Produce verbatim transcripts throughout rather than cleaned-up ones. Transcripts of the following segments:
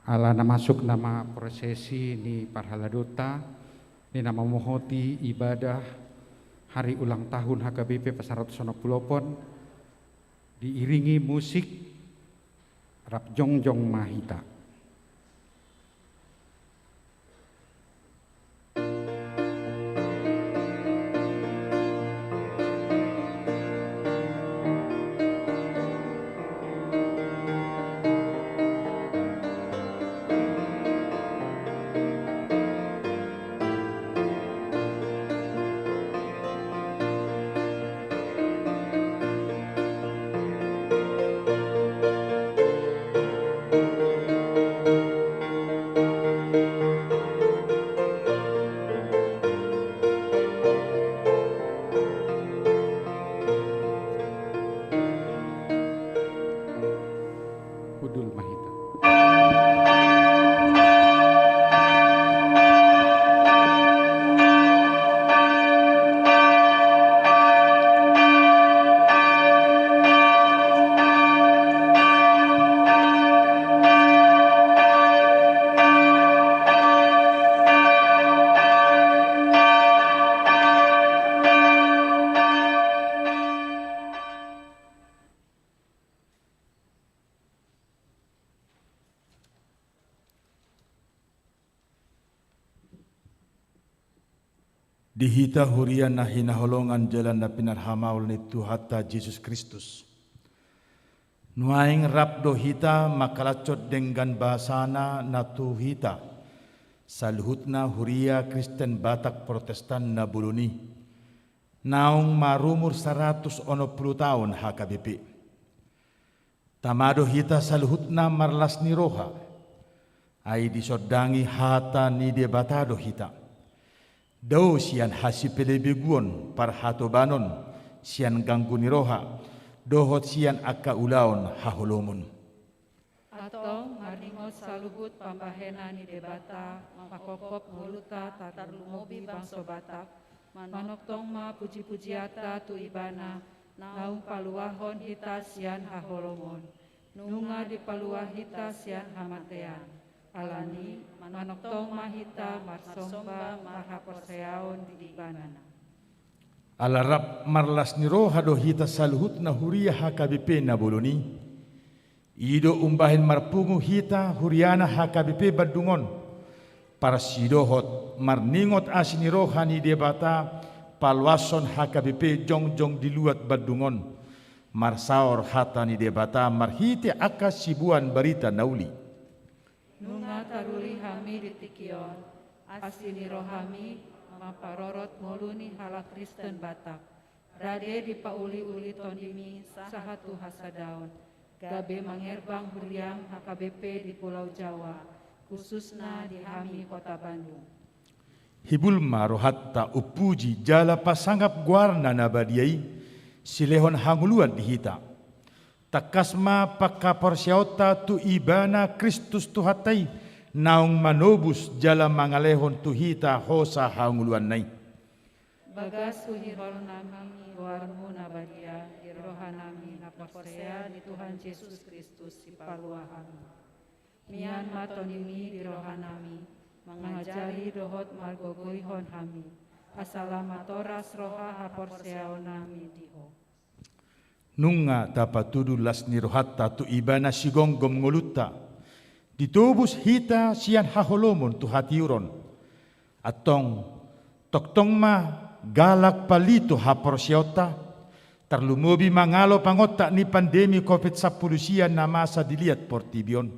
Ala na masuk nama prosesi ni parhaladonta ni na mamohoti ibadah hari ulang tahun H K B P pasaratus onom pulu opat, diiringi musik, rap jongjong ma hita. Hundul ma hita. Di hita huria na hinaholongan jala na pinarhamaol ni Tuhanta Jesus Kristus. Nuaeng rap do hita mangkalashon denggan basana na tu hita, saluhutna huria Kristen Batak Protestan na bolon i, naung marumur saratus onom pulu taon H K B P. Tama do hita saluhutna marlas ni roha, ai disondangi hata ni Debata do hita. Dao sian hasipelebeguon, parhatobanon, sian ganggu ni roha, dohot sian angka ulaon haholomon. Antong marningot saluhut pambahenan ni Debata, manghophop ngolunta tarlumobi bangso Batak, manongtong ma pujipujianta tu Ibana, naung paluahon hita sian haholomon. Nunga dipalua hita sian hamatean. Alani, manongtong ma hita marsomba marhaporseaon di Ibana. Ala rap marlas ni roha do hita saluhutna huria H K B P na bolon i. I do umbahen marpungu hita huriana H K B P Bandung on, parsidohot marningot asi ni roha ni Debata paluashon H K B P jongjong di luat Bandung on, marsaor hata ni Debata marhite angka siboan barita na uli. Nunga taruli hami di tingki on, asi ni rohami mamparorot ngolu ni halak Kristen Batak. Rade dipauliuli tondimi sahat tu hasadaon, gabe mangerbang huriam H K B P di Pulau Jawa, khususna di hami Kota Bandung. Hibul ma rohanta umpuji jala pasangap goarna na badia i, silehon hangoluan di hita. Tangkas ma panghaporseaonta tu Ibana Kristus Tuhanta i, naung manobus jala mangalehon tu hita hosa hangoluanna i. Bagas huhilala nami goarmu na badia di roha nami na porsea di Tuhan Jesus Kristus Sipalua hami. Mian ma tondimi di roha nami, mangajari dohot margogoihon hami, asa lam matoras roha haporseaon nami di Ho. Nunga tapatudu las ni rohanta tu Ibana sigomgom ngolunta, ditobus hita sian haholomon tu hatiuron. Antong, tongtong ma galak palito haporseaonta, tarlumobi mangalo pangontak ni pandemi covid sampulu sia na masa di liat portibi on,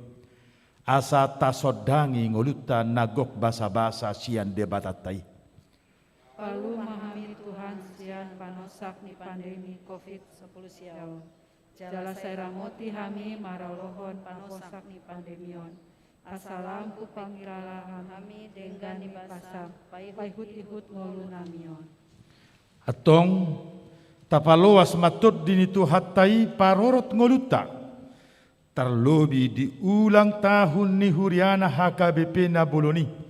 asa tasondangi ngolunta na gok basabasa sian Debatanta i. Palu ma hami Tuhan sian panosak ni pandemi covid sampulu sia on. Jala sai ramoti hami maralohon panosak ni pandemi on. Asa lam hupangilala hami denggan ni pasam paihutihut ngolu nami on. Antong, tapaloas ma tondi ni Tuhanta i parorot ngolunta. Tarlobi di ulang tahun ni huriana H K B P na bolon i.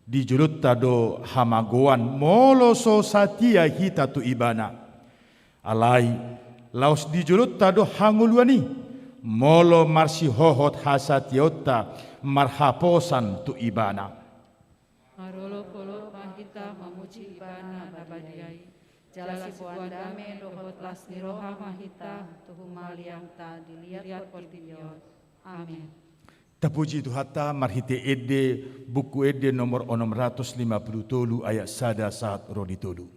Di jolonta do hamagoan molo so satia hita tu Ibana. Alai, laos di jolonta do hangoluan i, Molo marsihohot hasatiaonta marhaposan tu Ibana. Marolopolop ma hita mamuji Ibana na badia i, jala siboan dame dohot las ni roha ma hita tu humaliangta di liat portibi on. Amen. Tapuji Tuhanta marhite ende, Buku Ende nomor onom ratus lima pulu tolu, ayat sada sahat ro di tolu.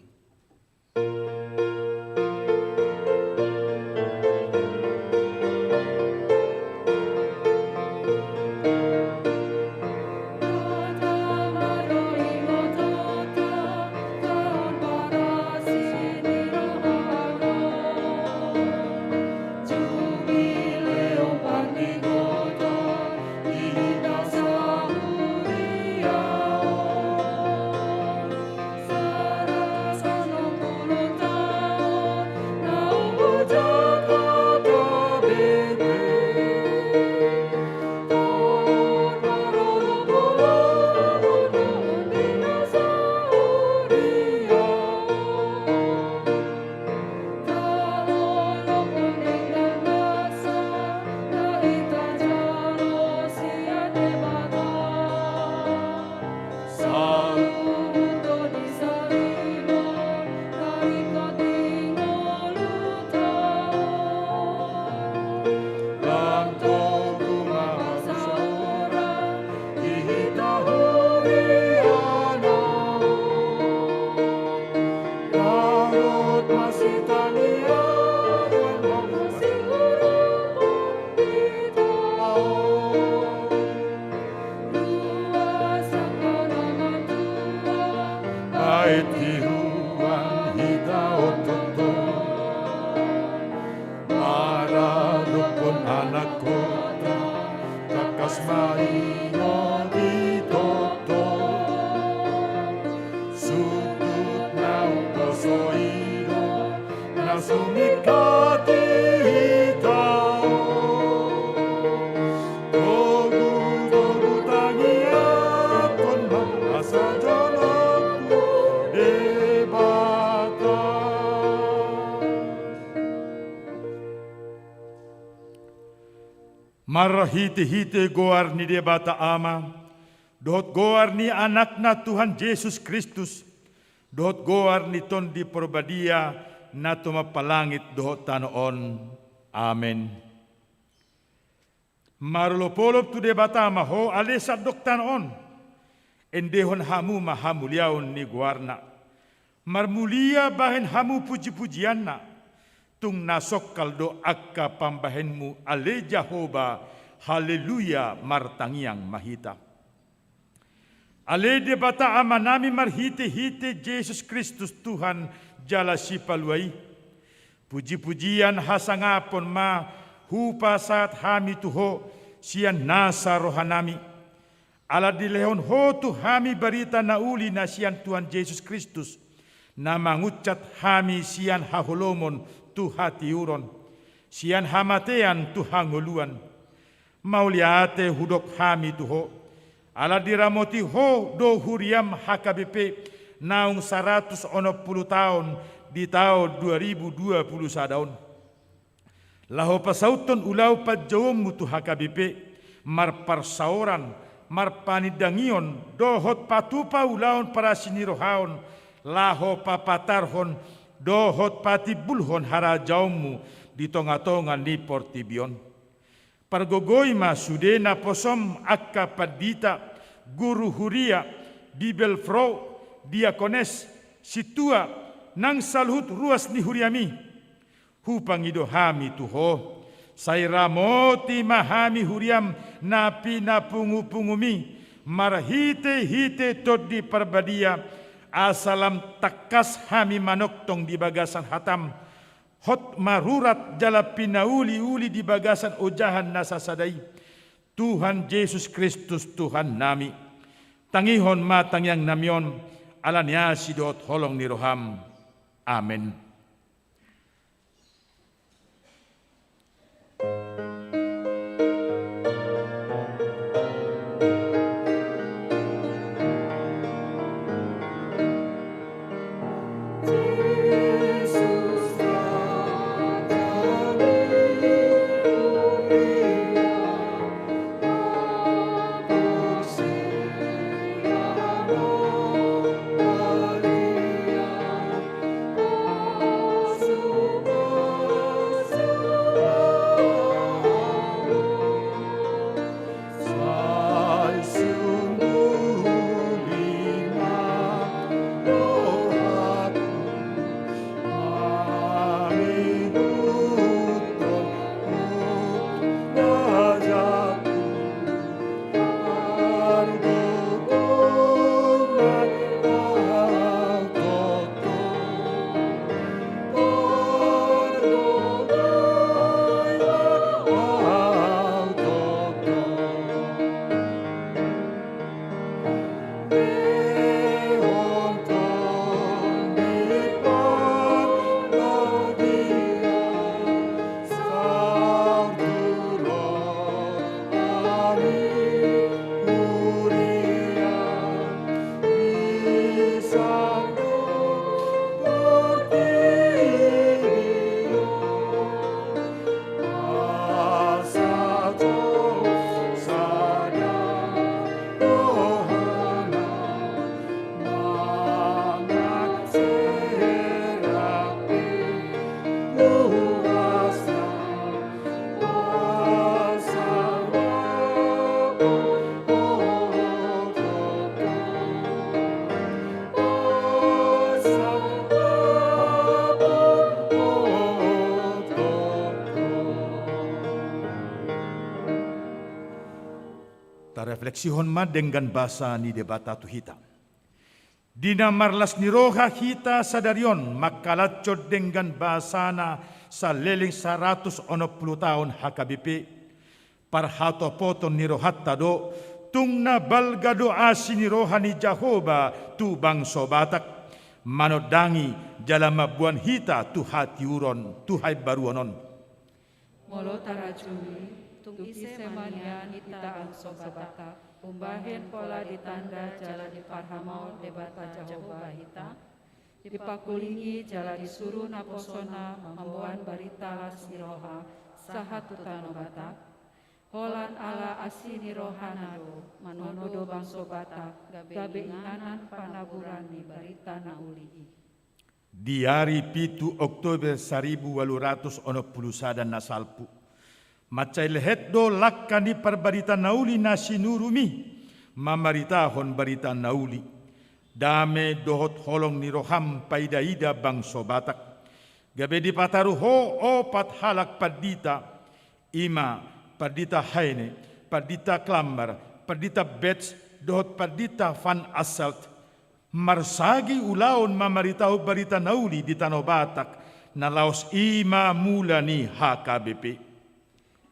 Baen tiruan hita on tongtong, maradophon anakhonta, tangkas ma ingot i tongtong. Sundut na umposo i do na sumingkat i hita on. Togutogu tangiangkon ma asa jonok tu Debata. Marhitehite goar ni Debata Ama, dohot goar ni Anakna Tuhan Jesus Kristus, dohot goar ni Tondi Parbadia, na tumompa langit dohot tano on. Amen. Marolopolop tu Debata ma ho, ale sandok tano on. Endehon hamu ma hamuliaon ni goarna. Marmulia bahen hamu pujipujianna. Tung na songkal do angka pambahenmu, ale Jahowa. Haleluya, martangiang ma hita. Ale Debata Amanami, marhitehite Jesus Kristus Tuhan jala Sipalua i, pujipujian hasangapon ma hupasahat hami tu Ho sian nasa rohanami. Ala dilehon Ho tu hami barita na uli na sian Tuhan Jesus Kristus, na mangunsat hami sian haholomon tu hatiuron, sian hamatean tu hangoluan. Mauliate hudok hami tu Ho, ala diramoti Ho do huriam H K B P naung saratus onom pulu taon di taon dua ribu dua pulu sada on. Laho pasauthon ulaon panjouonmu tu H K B P, marparsaoran, marpanindangion, dohot patupa ulaon parasi ni rohaon, laho papatarhon dohot patimbulhon harajaonmu di tongatonga ni portibi on. Pargogoi ma sude naposom, angka pandita, guru huria, bibelvrouw, diakones, sintua, nang saluhut ruas ni huriami. Hupangido hami tu Ho, sai ramoti ma hami huriam na pinapungupungumi, marhitehite Tondi Parbadia, asa lam tangkas hami manongtong di bagasan hatam, hot marurat jala pinauliuli di bagasan ojahan na sasada i, Tuhan Jesus Kristus Tuhannami. Tangihon ma tangiangnami on, ala ni asi dohot holong ni roham. Amen. Refleksihon ma denggan basa ni Debata tu hita. Di na marlas ni roha hita sadari on mangkalashon denggan basana saleleng saratus onom pulu taon H K B P. Parhatopoton ni rohanta do, tung na balga do asi ni roha ni Jahowa tu bangso Batak, manondangi jala mamboan hita tu hatiuron, tu haimbaruon on. Molo tarajumi, tung ise ma nian hita angka bangso Batak, umbahen pola ditanda jala diparhamaol Debata Jahowa hita, dipangkulingi jala disuru naposona mamboan barita las ni roha sahat tu tano Batak? Holan ala asi ni rohana do, manodo bangso Batak gabe inganan panaburan ni barita na uli i. Di ari pitu Oktober saribu ualu ratus onom pulu sada na salpu, mansai lehet do langka ni parbarita na uli na sinurumi mamaritahon barita na uli. Dame dohot holong ni roham paidaida bangso Batak. Gabe dipataru ho opat halak pandita, i ma Pandita Heine, Pandita Klammer, Pandita Betz, dohot Pandita Van Asselt, marsagi ulaon mamaritahon barita na uli di tano Batak, na laos i ma mula ni H K B P.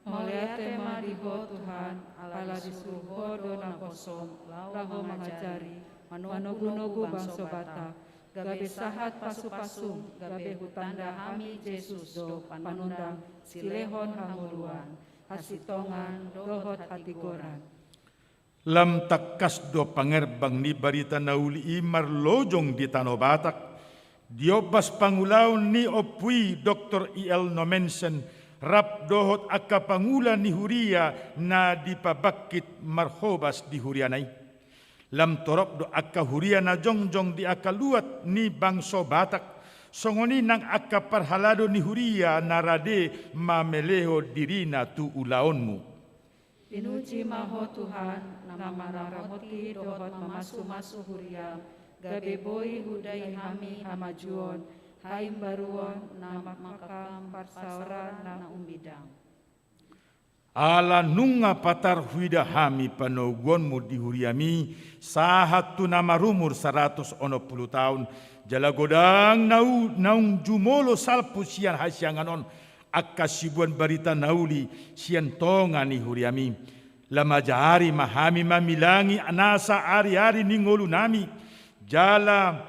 Mauliate ma di Ho Tuhan, ala disuru Ho do naposom laho mangajari, manogunogu bangso Batak, gabe sahat pasupasum, gabe hutanda hami Jesus do panondang, silehon hangoluan, hasintongan dohot hatigoran. Lam tangkas do pangerbang ni barita na uli i marlojong di tano Batak, di ombas pangulaon ni ompu i Doktor I L Nommensen, rap dohot angka pangula ni huria na dipabangkit marhobas di huriana i. Lam torop do angka huria na jongjong di angka luat ni bangso Batak, songon i nang angka parhalado ni huria na rade mamelehon dirina tu ulaonmu. Pinuji ma Ho Tuhan, na mamaramoti dohot mamasumasu huriam, gabe boi hudai hami hamajuon, haimbaruon na mangkam parsaoran na umbidang. Ala nunga patar huida hami panoguonmu di huriami, sahat tu na marumur saratus onom pulu taon, jala godang na u-, naung jumolo salpu sian hasiangan on, angka siboan barita na uli sian tonga ni huriami. Lam ajari ma hami mamilangi nasa ariari ni ngolunami, jala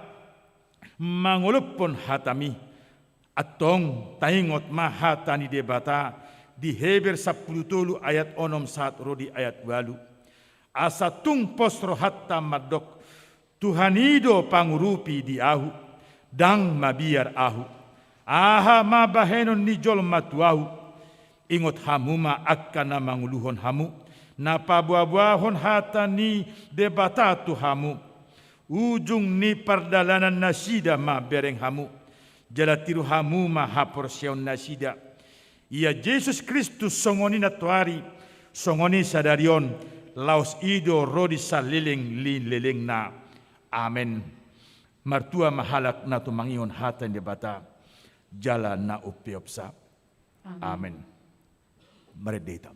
mangolophon hatami. Antong taingot ma hata ni Debata di Heber sampulu tolu ayat onom sahat ro di ayat ualu. Asa tung pos rohanta mandok, Tuhan i do pangurupi di ahu, ndang mabiar ahu. Aha ma bahenon ni jolma tu ahu? Ingot hamu ma angka na manguluhon hamu, na paboaboahon hata ni Debata tu hamu. Ujung ni pardalanan nasida ma bereng hamu, jala tiru hamu ma haporseaon nasida. Ia Jesus Kristus songon i nantoari, songon i sadari on, laos i do ro di saleleng ni lelengna. Amen. Martua ma halak na tumangihon hata ni Debata, jala na umpeopsa. Amen. Amen. Marende hita.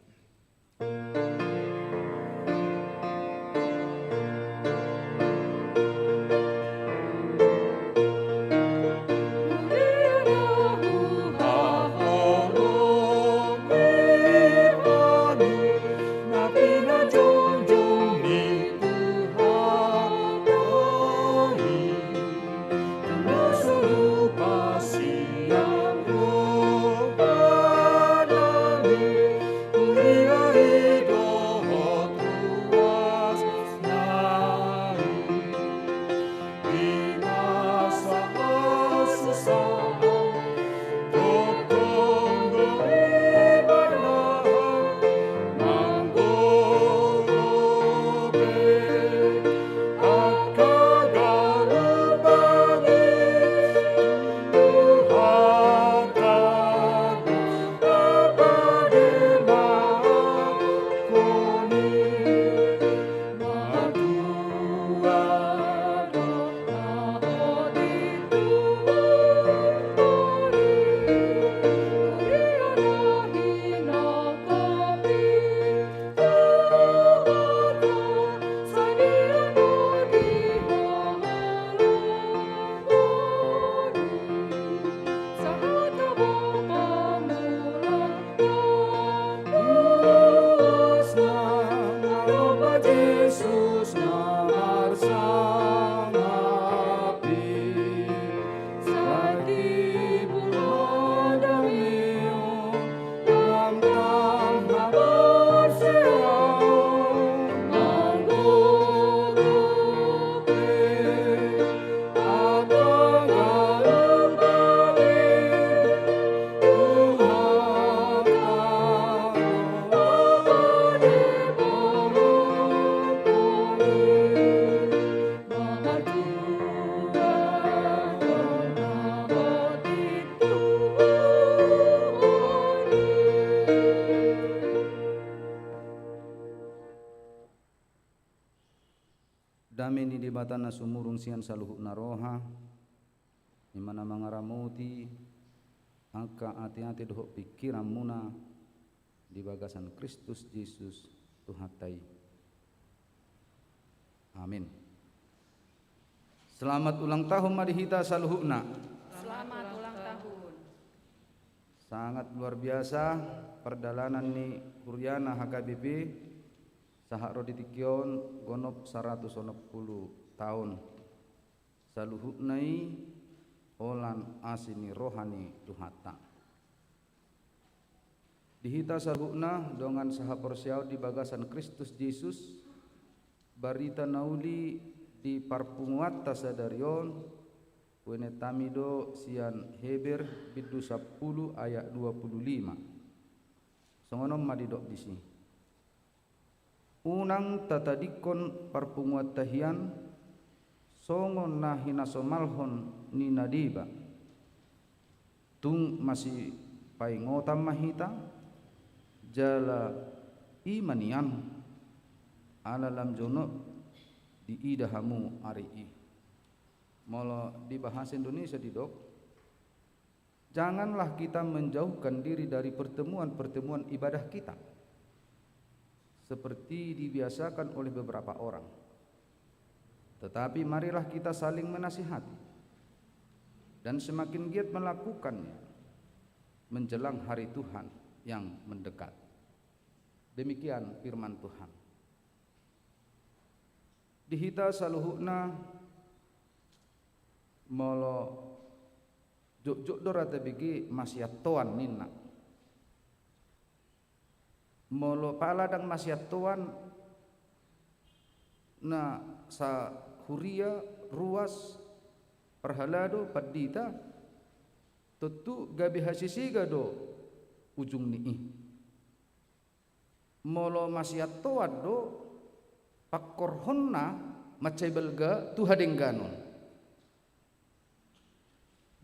Debata na sumurung sian saluhutna roha, i ma na mangaramoti angka ateate dohot pingkiranmuna di bagasan Kristus Jesus Tuhanta i. Amin. Selamat ulang tahun ma di hita saluhutna. Selamat ulang tahun. Sangat luar biasa pardalanan ni huriana H K B P sahat ro di tingki on, gonop saratus onom pulu taon. Saluhutna i holan asi ni roha ni Tuhanta. Di hita saluhutna dongan sahaporseaon di bagasan Kristus Jesus, barita na uli di parpunguanta sadari on, huenetami do sian Heber bindu sampulu ayat dua pulu lima. Songon on ma didok disi: Unang tatadingkon parpunguanta hian songon na hinasomalhon ni na deba. Tung masipaingotan ma hita, jala i ma nian, ala lam jonok diida hamu ari i. Molo di bahasa Indonesia didok, janganlah kita menjauhkan diri dari pertemuan-pertemuan ibadah kita, seperti dibiasakan oleh beberapa orang. Tetapi marilah kita saling menasihati dan semakin giat melakukannya menjelang hari Tuhan yang mendekat. Demikian firman Tuhan. Di hita saluhutna, molo jotjot do ra tabege masiantoan ninna. Molo pala ndang masiantoan na sahuria, ruas, parhalado, pandita, tontu gabe hasesega do ujung ni i. Molo masiantoan do, pangkorhonna mansai balga tu hadengganon.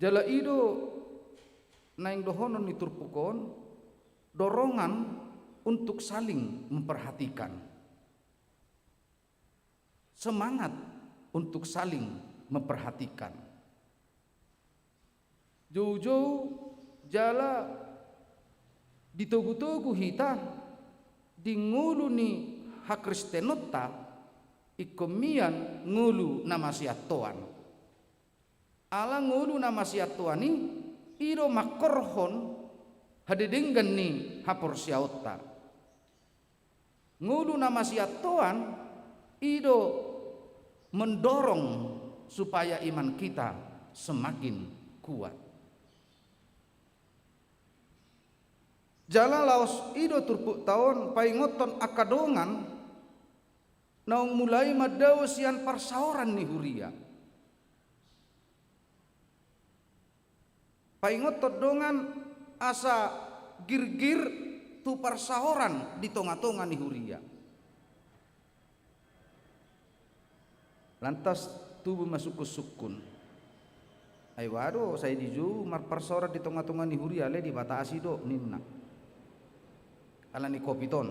Jala i do naeng dohonon ni turpuk on, dorongan untuk saling memperhatikan. Semangat untuk saling memperhatikan. Joujou jala ditogutogu hita di ngolu ni hakristenonta, ingkon mian ngolu na masiantoan. Ala ngolu na masiantoan i, i do mangkorhon hadedenggan ni haporseaonta. Ngolu na masiantoan i do mendorong supaya iman kita semakin kuat. Jala laos i do turpukta on paingothon angka dongan naung mulai mandao sian parsaoran ni huria. Paingothon dongan asa girgir tu parsaoran di tongatonga ni huria. Lantas tubu ma sungkunsungkun. Ai boha do sai dijou marparsaoran di tongatonga ni huria, alai dibatasi do ninna. Ala ni Covid on.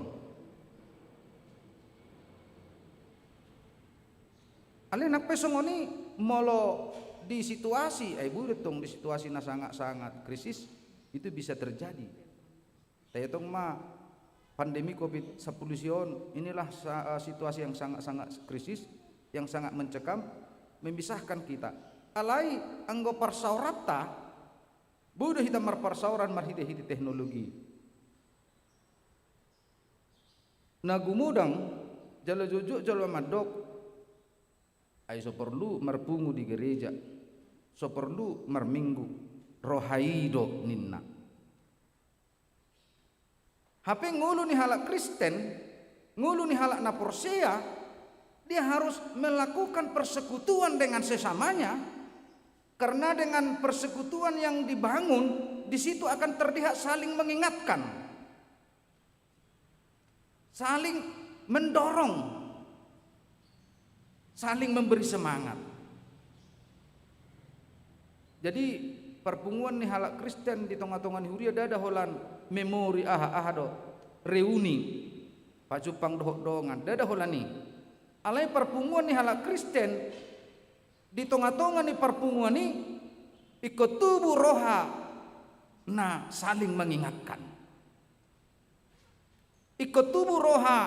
Alai nang pe songon i, molo di situasi, ai boi do tong di situasi na sangat-sangat krisis, itu bisa terjadi. Taetong ma pandemi Covid sampulu sia on, inilah sa-, eh, situasi yang sangat-sangat krisis, yang sangat mencekam, memisahkan kita. Alai anggo parsaoranta, boi do hita marparsaoran marhitehite teknologi. Na gumodang, jala jotjot jala mandok, ai so porlu marpungu di gereja, so porlu marminggu, roha i do ninna. Hape ngolu ni halak Kristen, ngolu ni halak na porsea, dia harus melakukan persekutuan dengan sesamanya, karena dengan persekutuan yang dibangun, di situ akan terlihat saling mengingatkan. Saling mendorong, saling memberi semangat. Jadi, parpunguan ni halak Kristen di tongatonga ni huria ndada holan memori aha, aha do, reuni, pajumpang dohot dongan, ndada holan i. Alai parpunguan ni halak Kristen, di tonga-tonga ni parpunguan i, ingkon tubu roha na saling mengingatkan. Ingkon tubu roha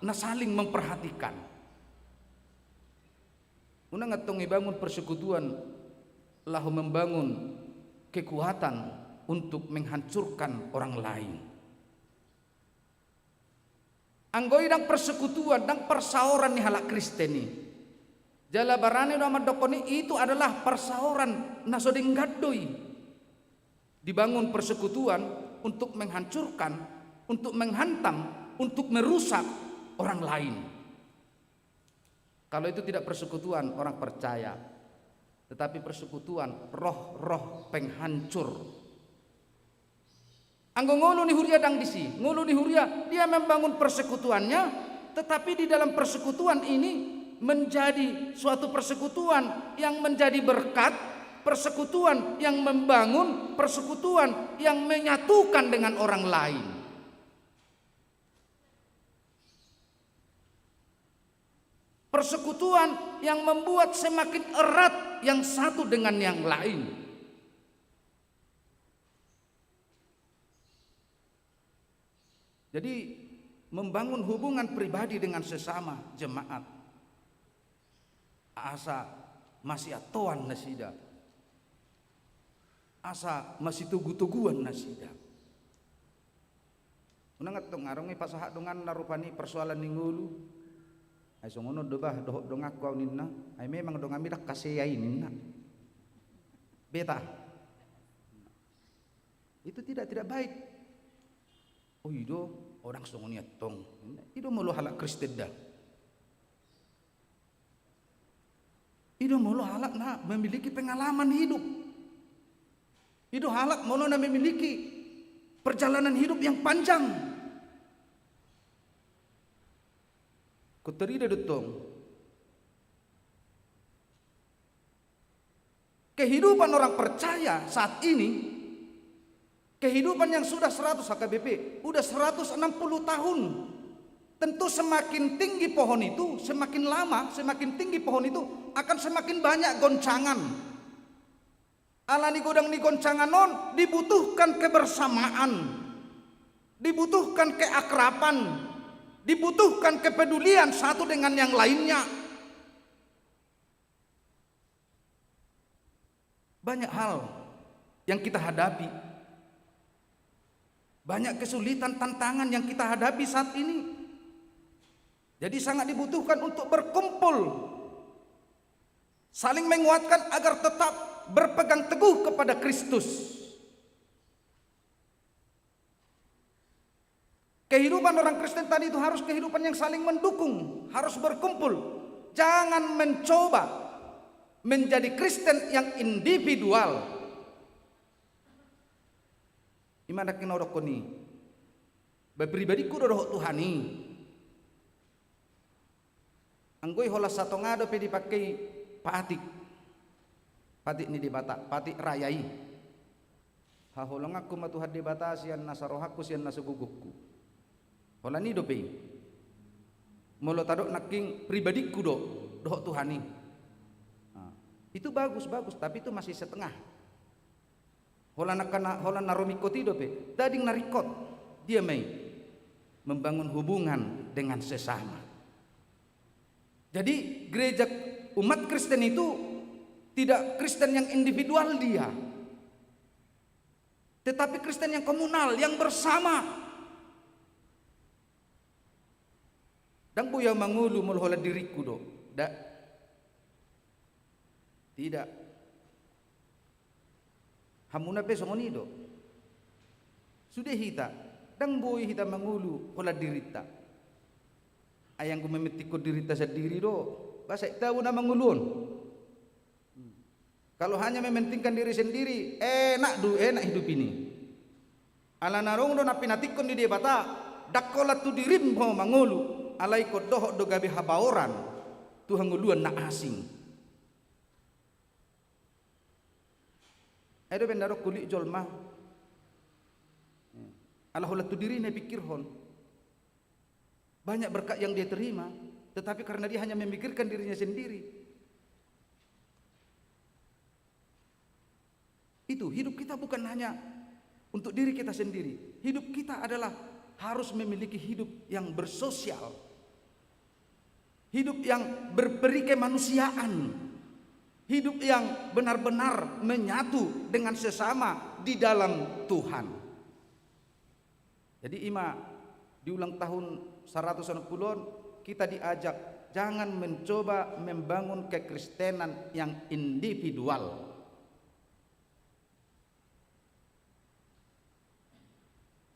na saling memperhatikan. Unang antong ibangun persekutuan laho membangun kekuatan untuk menghancurkan orang lain. Anggo i ndang persekutuan, ndang parsaoran ni halak Kristen i. Jala barani do ahu mandokkon i, itu adalah parsaoran na so denggan do i. Dibangun persekutuan untuk menghancurkan, untuk menghantam, untuk merusak orang lain. Kalau itu tidak persekutuan orang percaya, tetapi persekutuan roh-roh penghancur. Anggo ngolu ni huria ndang disi, ngolu ni huria dia membangun persekutuannya, tetapi di dalam persekutuan ini menjadi suatu persekutuan yang menjadi berkat, persekutuan yang membangun, persekutuan yang menyatukan dengan orang lain. Persekutuan yang membuat semakin erat yang satu dengan yang lain. Jadi, membangun hubungan pribadi dengan sesama jemaat, asa masiantoan nasida, asa masitogu-toguan nasida. Unang antong adong i pasahat donganna rupani persoalan ni ngolu. Ai songon on do bah dohot donganku ahu ninna. Ai memang donganmi ndang hasea i ninna. Beta. Itu tidak, tidak baik. Oh, i do, oh, ndang songon i antong. I do molo halak Kristen da. I do molo halak na memiliki pengalaman hidup. I do halak molo na memiliki perjalanan hidup yang panjang. Ingkon tarida do tong. Kehidupan orang percaya saat ini, kehidupan yang sudah seratus H K B P, udah seratus enam puluh tahun. Tentu semakin tinggi pohon itu, semakin lama, semakin tinggi pohon itu, akan semakin banyak goncangan. Alani godang ni goncangan on, dibutuhkan kebersamaan, dibutuhkan keakraban, dibutuhkan kepedulian satu dengan yang lainnya. Banyak hal yang kita hadapi. Banyak kesulitan, tantangan yang kita hadapi saat ini. Jadi, sangat dibutuhkan untuk berkumpul, saling menguatkan agar tetap berpegang teguh kepada Kristus. Kehidupan orang Kristen tadi itu harus kehidupan yang saling mendukung, harus berkumpul. Jangan mencoba menjadi Kristen yang individual. I ma nangkin na hudokkon i. Ba pribadingku do dohot Tuhan i. Anggo i holan satonga dope dipangke i patik. Patik ni Debata, patik raya i. Haholonganku ma Tuhan Debata sian nasa rohangku, sian nasa gogongku. Holan i dope i. Molo tadok nangkin pribadingku do dohot Tuhan i. Nah, itu bagus, bagus, tapi itu masih setengah. Holan angka na, holan na rumingkot i dope, tading na ringkot. Dia ma i? Membangun hubungan dengan sesama. Jadi, gereja umat Kristen itu tidak Kristen yang individual dia, tetapi Kristen yang komunal, yang bersama. Ndang boi ahu mangolu molo holan diringku do. Nda. Tidak. Hamuna pe songon i do. Sude hita, ndang boi hita mangolu holan dirinta. Ai anggo mementingkon dirinta sandiri do, ba sai tabo na mangolu on. Kalau hanya mementingkan diri sendiri, enak do, enak hidup ini. Alana adong do na pinantikkon ni Debata, ndang holan tu dirim ho mangolu, alai ingkon dohot do gabe habaoran tu hangoluan na asing. Ai dope na adong hulik jolma, ala holan tu dirina ipingkirhon. Banyak berkat yang dia terima, Tetapi karena dia hanya memikirkan dirinya sendiri. Itu, hidup kita bukan hanya untuk diri kita sendiri. Hidup kita adalah harus memiliki hidup yang bersosial. Hidup yang berperi kemanusiaan. Hidup yang benar-benar menyatu dengan sesama di dalam Tuhan. Jadi ima di ulang tahun saratus onom pulu on, kita diajak jangan mencoba membangun kekristenan yang individual.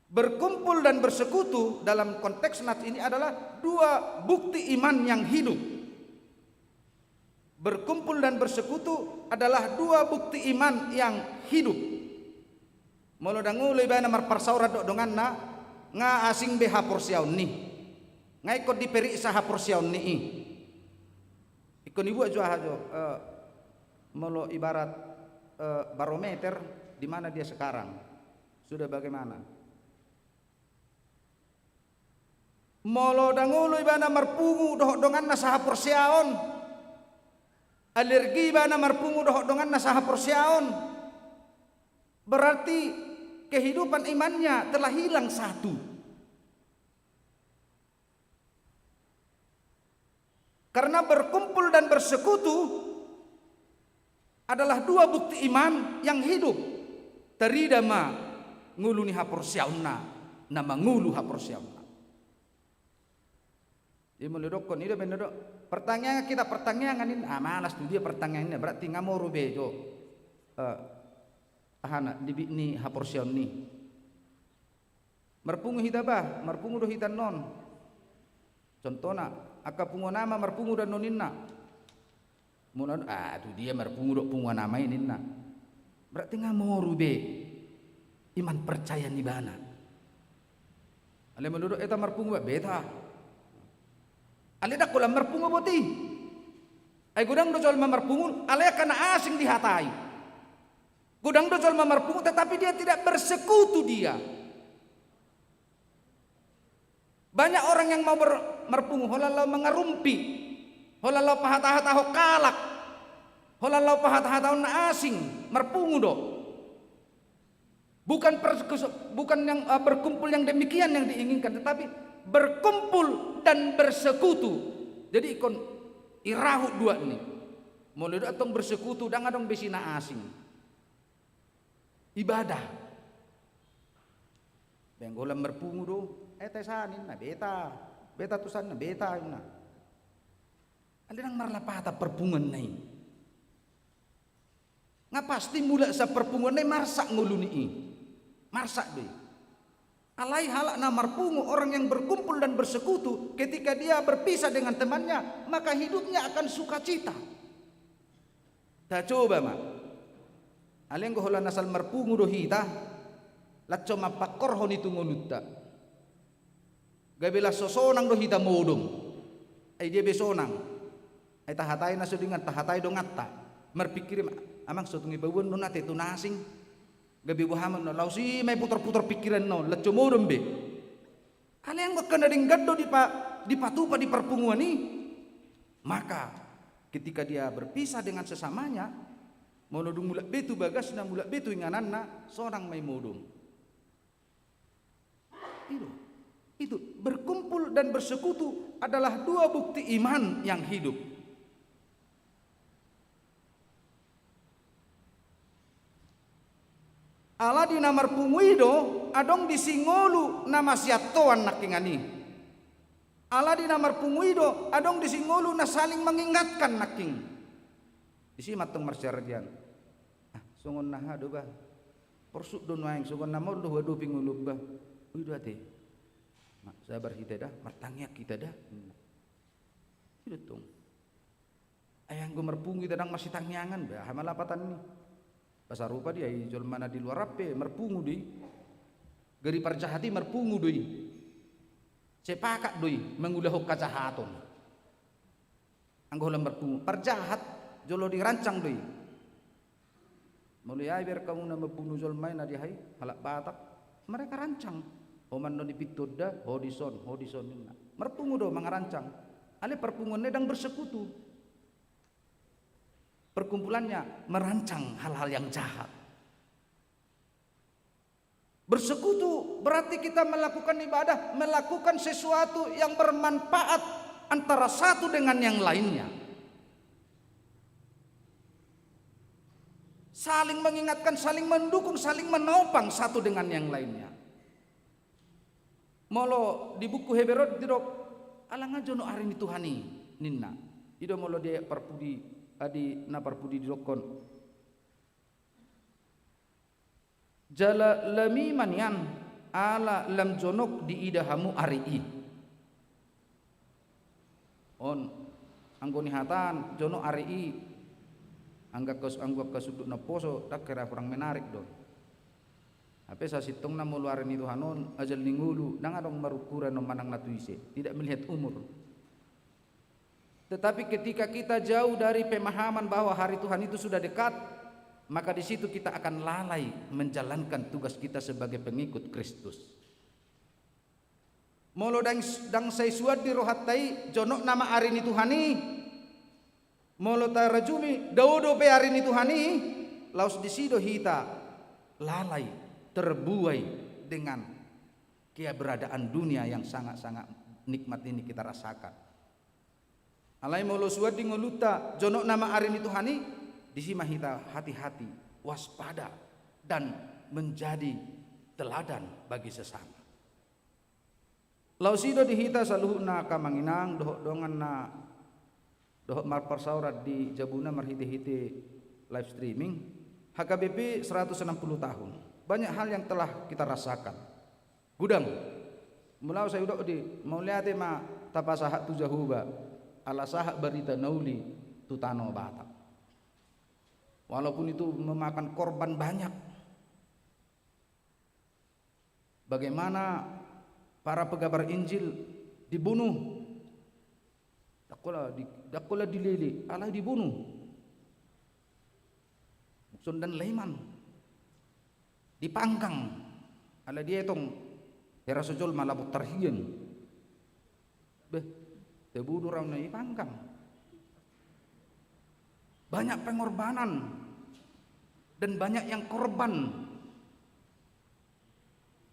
Berkumpul dan bersekutu dalam konteks Nats ini adalah dua bukti iman yang hidup. Berkumpul dan bersekutu adalah dua bukti iman yang hidup. Molo dang olo ibana marparsaoran dohot donganna, nga asing be haporseaon ni. Nga ingkon diperiksa haporseaon ni i. Ingkon dibuat jo aha jo, eh, molo ibarat, eh, barometer, di mana dia sekarang. Sudah bagaimana? Molo dang olo ibana marpungu dohot donganna sahaporseaon, alergi ibana marpungu dohot donganna sahaporseaon, berarti kehidupan imannya telah hilang satu. Karena berkumpul dan bersekutu adalah dua bukti iman yang hidup. Tarida ma ngolu ni haporseaonna, na mangolu haporseaonna. Jadi molo didokkon, ida baen do, partangiangan hita, partangiangan ninna, ah, malas tu dia partangiangan ninna, berarti nga moru be jo, eh, ahana, debit ni haporseaon ni. Marpungu hita bah, marpungu do hita annon. Contohna, angka punguan ama marpungu do annon ninna. Molo, ah, tu dia marpungu dohot punguan ama i ninna. Berarti nga moru be iman percaya ni ibana. Alai molo didok hita marpungu bah, beta. Alai dang holan marpungu boti. Ai godang do jolma marpungu, alai angka na asing dihatai. Godang do jolma marpungu, tetapi dia tidak bersekutu dia. Banyak orang yang mau ber-, marpungu, holan laho mangarumpi, holan laho pahatahatahon halak, holan laho pahatahatahon na asing, marpungu do. Bukan per-, bukan yang, eh, berkumpul yang demikian yang diinginkan, tetapi berkumpul dan bersekutu. Jadi ingkon irahut dua ni. Molo didok antong bersekutu, dang adong be si na asing. Ibadah. Baen holan marpungu do, eh, te sa ninna, beta. Beta tu sa ninna, beta ninna. Alai dang marlapatan parpunguanna i. Nga pasti mulak sian parpunguanna i marsak ngolu ni i. Marsak do i. Alai halak na marpungu, orang yang berkumpul dan bersekutu, ketika dia berpisah dengan temannya, maka hidupnya akan sukacita. Tacoba ma. Alai anggo holan asal marpungu do hita, laos so mampangkorhon i tu ngolunta. Gabe laos so sonang do hita modom. Ai dia be sonang. Ai tahatai na so dingan, tahatai donganta. Marpingkir i ma, amang so tung i paboaon do na te tu na asing. Gabe boha ma na laos i ma i putarputar pingkiranna on, laos so modom be. Alai anggo angka na denggan do dipa-, dipatupa di parpunguan i, maka ketika dia berpisah dengan sesamanya, molo dung mulak be tu bagasna, mulak be tu ingananna, sonang ma i modom. Itu, itu, berkumpul dan bersekutu adalah dua bukti iman yang hidup. Ala di na marpungu i do, adong disi ngolu na masiantoan nangkingan i. Ala di na marpungu i do, adong disi ngolu na saling mengingatkan nangkin. Disi ma antong marsiaradean. Ah, songon na aha do bah. Porsuk do nuaeng, songon na maol do huadopi ngolum bah. Ui do ate. Ma, sabar hita da, martangiang hita da. I do tong. Ai anggo marpungu hita ndang masitangiangan, bah, aha ma lapatan ni? Pasarupa do i, ai jolma na di luar an pe marpungu do i. Gari parjahat i marpungu do i. Sepakat do i mangulahon kajahaton. Anggo holan marpungu, parjahat jolo dirancang do i. Molo ia iberka muna mambunuh jolma i na di aha i, halak Batak, mereka rancang. Ho mannon i pintu da, ho dison, ho dison ninna. Marpungu do mangarancang. Alai parpunguanna ndang bersekutu. Perkumpulannya merancang hal-hal yang jahat. Bersekutu berarti kita melakukan ibadah, melakukan sesuatu yang bermanfaat antara satu dengan yang lainnya. Saling mengingatkan, saling mendukung, saling menopang satu dengan yang lainnya. Molo di buku Heber on didok, ala nga jonok ari ni Tuhan i, ninna. I do molo di parpudi, di na parpudi didokkon. Jala lami ma nian, ala lam jonok diida hamu ari i. On, anggo nihataan jonok ari i, anggo angka, anggo angka sundut na poso, ndang hera, kurang menarik do. Hape sasintongna molo ari ni Tuhan on, ajal ni ngolu, ndang adong marukuran on manang na tu ise, tidak melihat umur. Tetapi ketika kita jauh dari pemahaman bahwa hari Tuhan itu sudah dekat, maka di situ kita akan lalai menjalankan tugas kita sebagai pengikut Kristus. Molo ndang, ndang sai suan di rohanta i, jonok nama ari ni Tuhan i, molo tarajumi, dao dope ari ni Tuhan i, laos disi do hita lalai, terbuai dengan keberadaan dunia yang sangat-sangat nikmat ini kita rasakan. Alai molo suan di ngolunta, jonok nama ari ni Tuhan i, disi ma hita hati-hati, waspada, dan menjadi teladan bagi sesama. Laos i do di hita saluhutna angka amang inang, dohot dongan na, dohot marparsaoran di jabuna marhite-hite live streaming, H K B P seratus enam puluh tahun. Banyak hal yang telah kita rasakan. Godang. Molo au sai hudok di, mauliate ma tapasahat tu Jahowa, ala sahat barita na uli tu tano Batak. Walaupun itu memakan korban banyak. Bagaimana para pegabar Injil dibunuh. Ndang pola di, ndang pola dilele, alai dibunuh. Mukson dan Leman. Dipanggang. Alai dietong hera so jolma labot tarhian. Beh, tebu do raun na dipanggang. Banyak pengorbanan dan banyak yang korban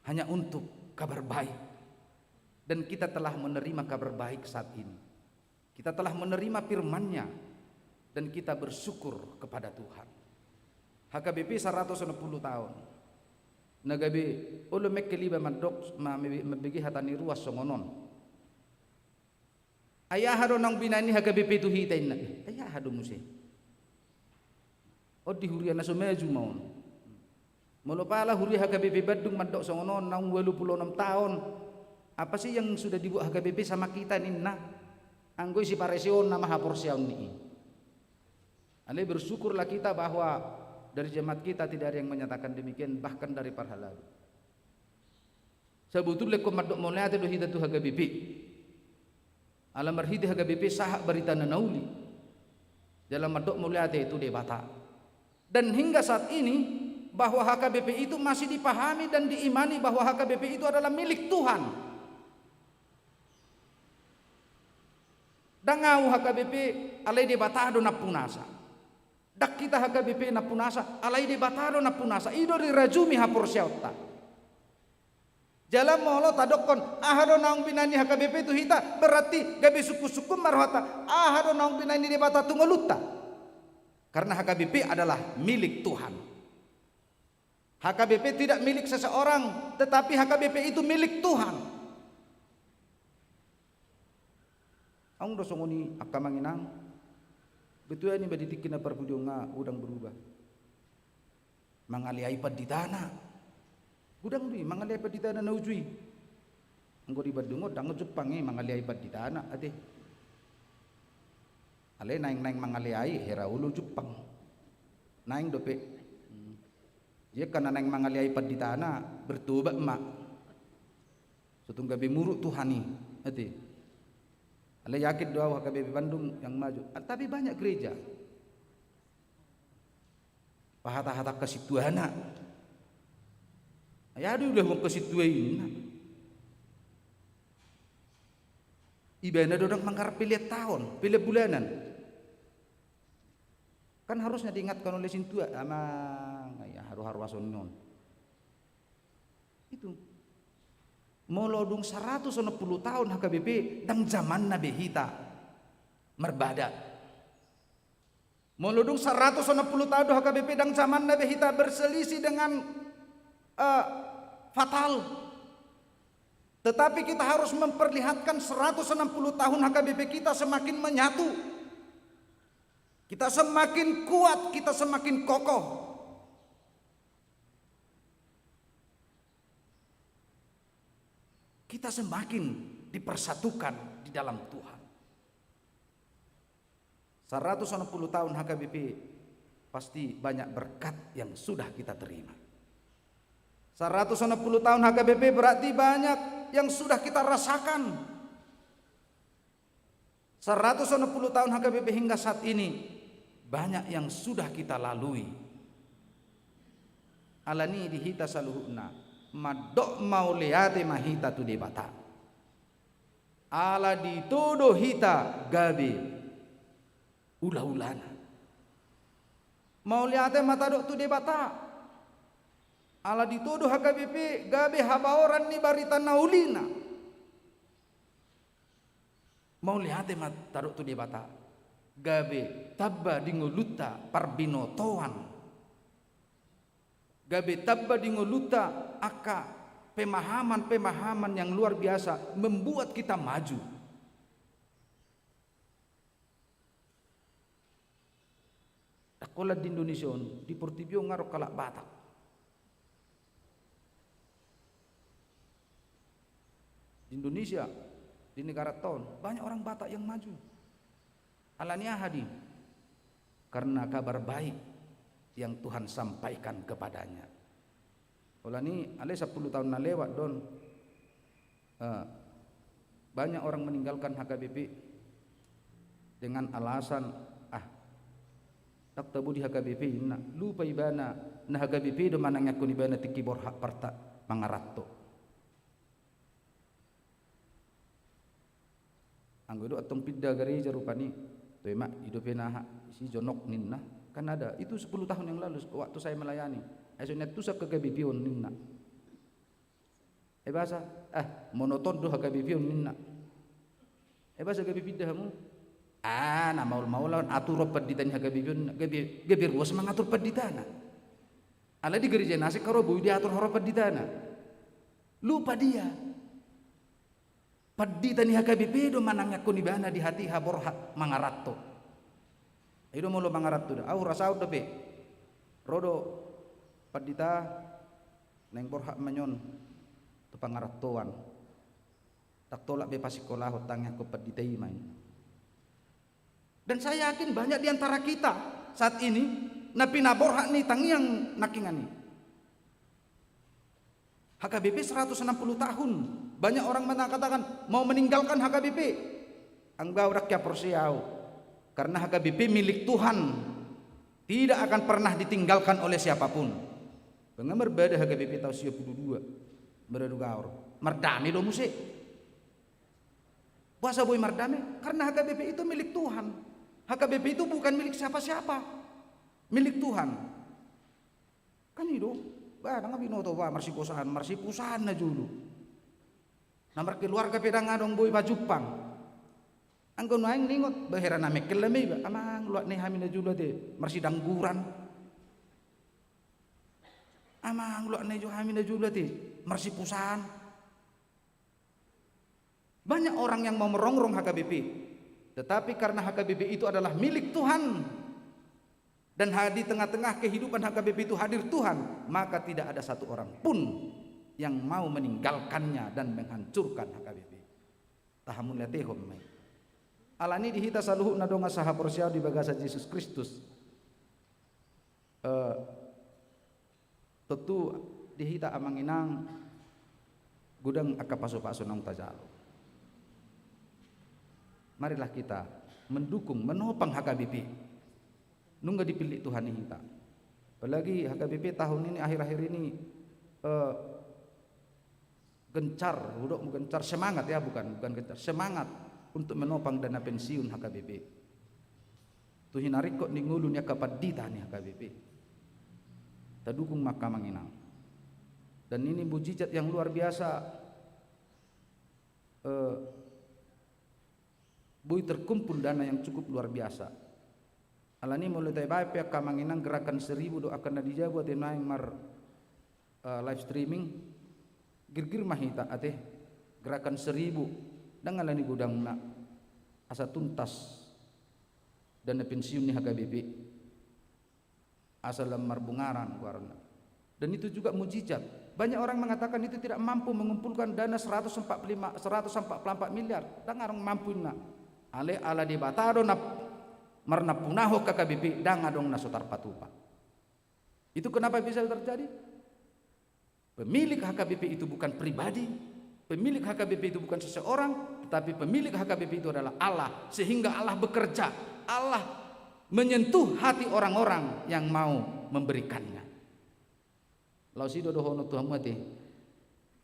hanya untuk kabar baik. Dan kita telah menerima kabar baik saat ini. Kita telah menerima firman-Nya dan kita bersyukur kepada Tuhan. H K B P saratus onom pulu taon. Na gabe olo mengkel iba mandok ma-, mambege hata ni ruas songon on. Ai aha do naung binahen ni H K B P tu hita inna? Ai aha do muse? On di huria na so maju ma on. Molo pala huria H K B P Bandung mandok songon on, naung ualu pulu onom taon. Apa sih yang sudah dibuat H K B P sama kita ninna? Anggo i sipareseonna ma haporseaon ni i. Alai bersyukurlah kita bahwa dari jemaat kita tidak ada yang menyatakan demikian, bahkan dari parhalado. Sabotulna ingkon mandok mauliate do hita tu H K B P. Ala marhite H K B P sahat baritana na uli. Jala mandok mauliate tu Debata. Dan hingga saat ini, bahwa H K B P itu masih dipahami dan diimani bahwa H K B P itu adalah milik Tuhan. Ndang au H K B P, alai Debata do nampunasa. Ndang hita H K B P nampunasa, alai Debata do nampunasa. I do dirajumi haporseaonta. Jala molo tadokkon, aha do naung binahen ni H K B P tu hita, berarti gabe sungkun-sungkun ma rohanta, aha do naung binahen ni Debata tu ngolunta. Karena H K B P adalah milik Tuhan. H K B P tidak milik seseorang, tetapi H K B P itu milik Tuhan. Adong do songon i angka amang inang, betul ni ba di tingki na parpudi on nga godang berubah. Mangaleai panditana. Godang do i, mangaleai panditana na uju i. Anggo di Bandung on, ndang Jumpang i, mangaleai panditana, ate. Alai naeng-naeng mangaleai, hera olo Jumpang. Naeng dope. Hmm. Jadi angka na naeng mangaleai panditana, bertobat ma. So tung gabe muruk Tuhan i, ate. Alai yakin do au H K B P Bandung yang maju. Ah, tapi banyak gereja. Pahata-hata angka sintuana. Ai aha do diulahon angka sintua i ninna. Ibana do ndang mangharap pelean taon, pelean bulanan. Kan harusnya diingatkan oleh sintua, amang, ai aha do haruason on. Itu. Molo dung saratus onom pulu taon H K B P, ndang jamanna be hita marbada. Molo dung saratus onom pulu taon do H K B P, ndang jamanna be hita berselisih dengan, eh, fatal. Tetapi kita harus memperlihatkan seratus enam puluh tahun H K B P kita semakin menyatu. Kita semakin kuat, kita semakin kokoh. Kita semakin dipersatukan di dalam Tuhan. Saratus onom pulu tahun H K B P, pasti banyak berkat yang sudah kita terima. Saratus onom puluh tahun H K B P berarti banyak yang sudah kita rasakan. Saratus onom puluh tahun H K B P hingga saat ini, banyak yang sudah kita lalui. Alani di hita saluhutna, mandok mauliate ma hita tu Debata. Ala ditodo hita gabe ulaulana. Mauliate ma tadok tu Debata. Ala ditodo H K B P gabe habaoran ni barita na ulina. Mauliate ma tadok tu Debata. Gabe tamba di ngolunta parbinotoan. Gabe tamba di ngolunta angka pemahaman-pemahaman yang luar biasa membuat kita maju. Ndang holan di Indonesia on, di portibi on nga adong halak Batak. Di Indonesia, di negara ta on, banyak orang Batak yang maju. Alani aha di? Karena kabar baik yang Tuhan sampaikan kepadanya. Alani alai sampulu tahun na lewat do on, eh, banyak orang meninggalkan H K B P dengan alasan, ah, ndang tabo di H K B P, inna. Lupa ibana, na H K B P do manangiangkon ibana tingki borhat parta mangaranto. Anggo i do antong pinda gareja rupani, toe ma, i dope na aha, si jonok ninna. Kan ada, itu sepuluh tahun yang lalu, waktu saya melayani. Ai so niantusan H K B P on ninna. Ai boasa, ah, monoton do H K B P on ninna. Ai boasa gabe pinda hamu? Ah, na maol-maol on, aturon pandita ni H K B P on, gabe, gabe ruas mangatur panditana. Alai di gareja na asing haroa boi diatur haroa panditana. Lupa dia. Pandita ni H K B P do manangiangkon ibana di hatiha borhat mangaranto. I do molo mangaranto da, au rasaon dope. Ro do pandita, naeng borhat ma nion tu pangarantoan. Ndang tolap be pasingkolahon, tangiangkon pandita i ma i. Dan saya yakin banyak di antara kita saat ini na pinaborhat ni tangiang nangkiningan i. H K B P seratus enam puluh tahun. Banyak orang mengatakan mau meninggalkan H K B P. Anggo au ndang porsea au. Karena H K B P milik Tuhan. Tidak akan pernah ditinggalkan oleh siapapun. Bangga marbada H K B P tahun sia pulu dua. Maradu gaor. Mardame do muse. Boasa boi mardame? Karena H K B P itu milik Tuhan. H K B P itu bukan milik siapa-siapa. Milik Tuhan. Kan i do. Ba, ndang binoto ba, marsipusan, marsipusan na jolo. Na markeluarga pe ndang adong boi pajumpang. Anggo nuaeng ningot, ba hera na mengkel ma iba, amang, luat ni hami na jolo ate, marsidangguran. Amang, luat ni jo hami na jolo ate, marsipusan. Banyak orang yang mau merongrong H K B P, tetapi karena H K B P itu adalah milik Tuhan, dan ha-, di tengah-tengah kehidupan H K B P itu hadir Tuhan, maka tidak ada satu orang pun yang mau meninggalkannya dan menghancurkan H K B P. Tahamauliatehon ma i. Alani di hita saluhutna dongan sahaporseaon di bagasan Jesus Kristus. Eh, tontu di hita amang inang godang angka pasu-pasu naung tajalo. Marilah kita mendukung, menopang H K B P. Nunga dipillit Tuhan i hita. Apalagi H K B P tahun ini, akhir-akhir ini, eh, gencar, hudok gencar, semangat ya, bukan, bukan gencar, semangat untuk menopang dana pensiun H K B P. Tu hinaringkot ni ngolu ni angka pandita ni H K B P. Tadukung ma angka amang inang. Dan ini mujizat yang luar biasa. Eh, boi terkumpul dana yang cukup luar biasa. Alani molo tabaen pe angka amang inang gerakan seribu do angka na di jabu ate naeng mar, eh, live streaming, girgir ma hita ate, gerakan seribu, ndang alani godangna, asa tuntas dana pensiun ni H K B P. Asa lam marbungaran goarna. Dan itu juga mujizat. Banyak orang mengatakan itu tidak mampu mengumpulkan dana seratus empat puluh lima, seratus empat puluh empat miliar. Ndang adong mampu inna. Alai ala Debata do na marnampunahon H K B P, ndang adong na so tarpatupa. Itu kenapa bisa terjadi? Pemilik H K B P itu bukan pribadi, pemilik H K B P itu bukan seseorang, tetapi pemilik H K B P itu adalah Allah, sehingga Allah bekerja. Allah menyentuh hati orang-orang yang mau memberikannya. Laos i do dohonon tu hamu ate.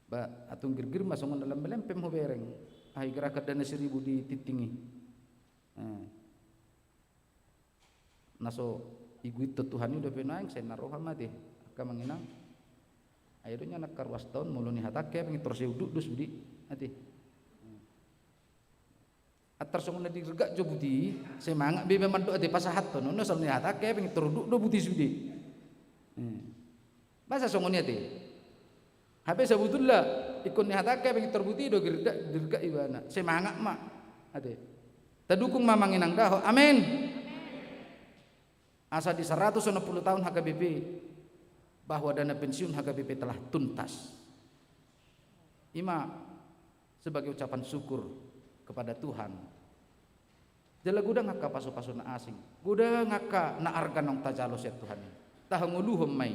Ba, atung girgir ma songon na lam melempem hubereng. Ai gerakan dana seribu di tingting i. Eh. Na so iguithon Tuhan i dope nuaeng, sai na roha ma ate angka amang inang. Ai adong nian angka ruas taon molo nihatahon hepeng tor sai udut do sude ate. Antar songon na dirgak jo buti, semangat be iba mandok ate pasahathon on, na so nihatahon hepeng tor udut do buti sude. Eh. Masa songon i ate. Hape sabutulna ingkon nihatahon hepeng tor buti do girda-, dirgak ibana. Semangat ma ate. Tadukung ma amang inang da ho. Amin. Asa di seratus enam puluh tahun H K B P, bahwa dana pensiun H K B P telah tuntas. I ma sebagai ucapan syukur kepada Tuhan. Jala godang angka pasupasu na asing, godang angka na arga naung tajalo sian Tuhan i. Tahangoluhon ma i,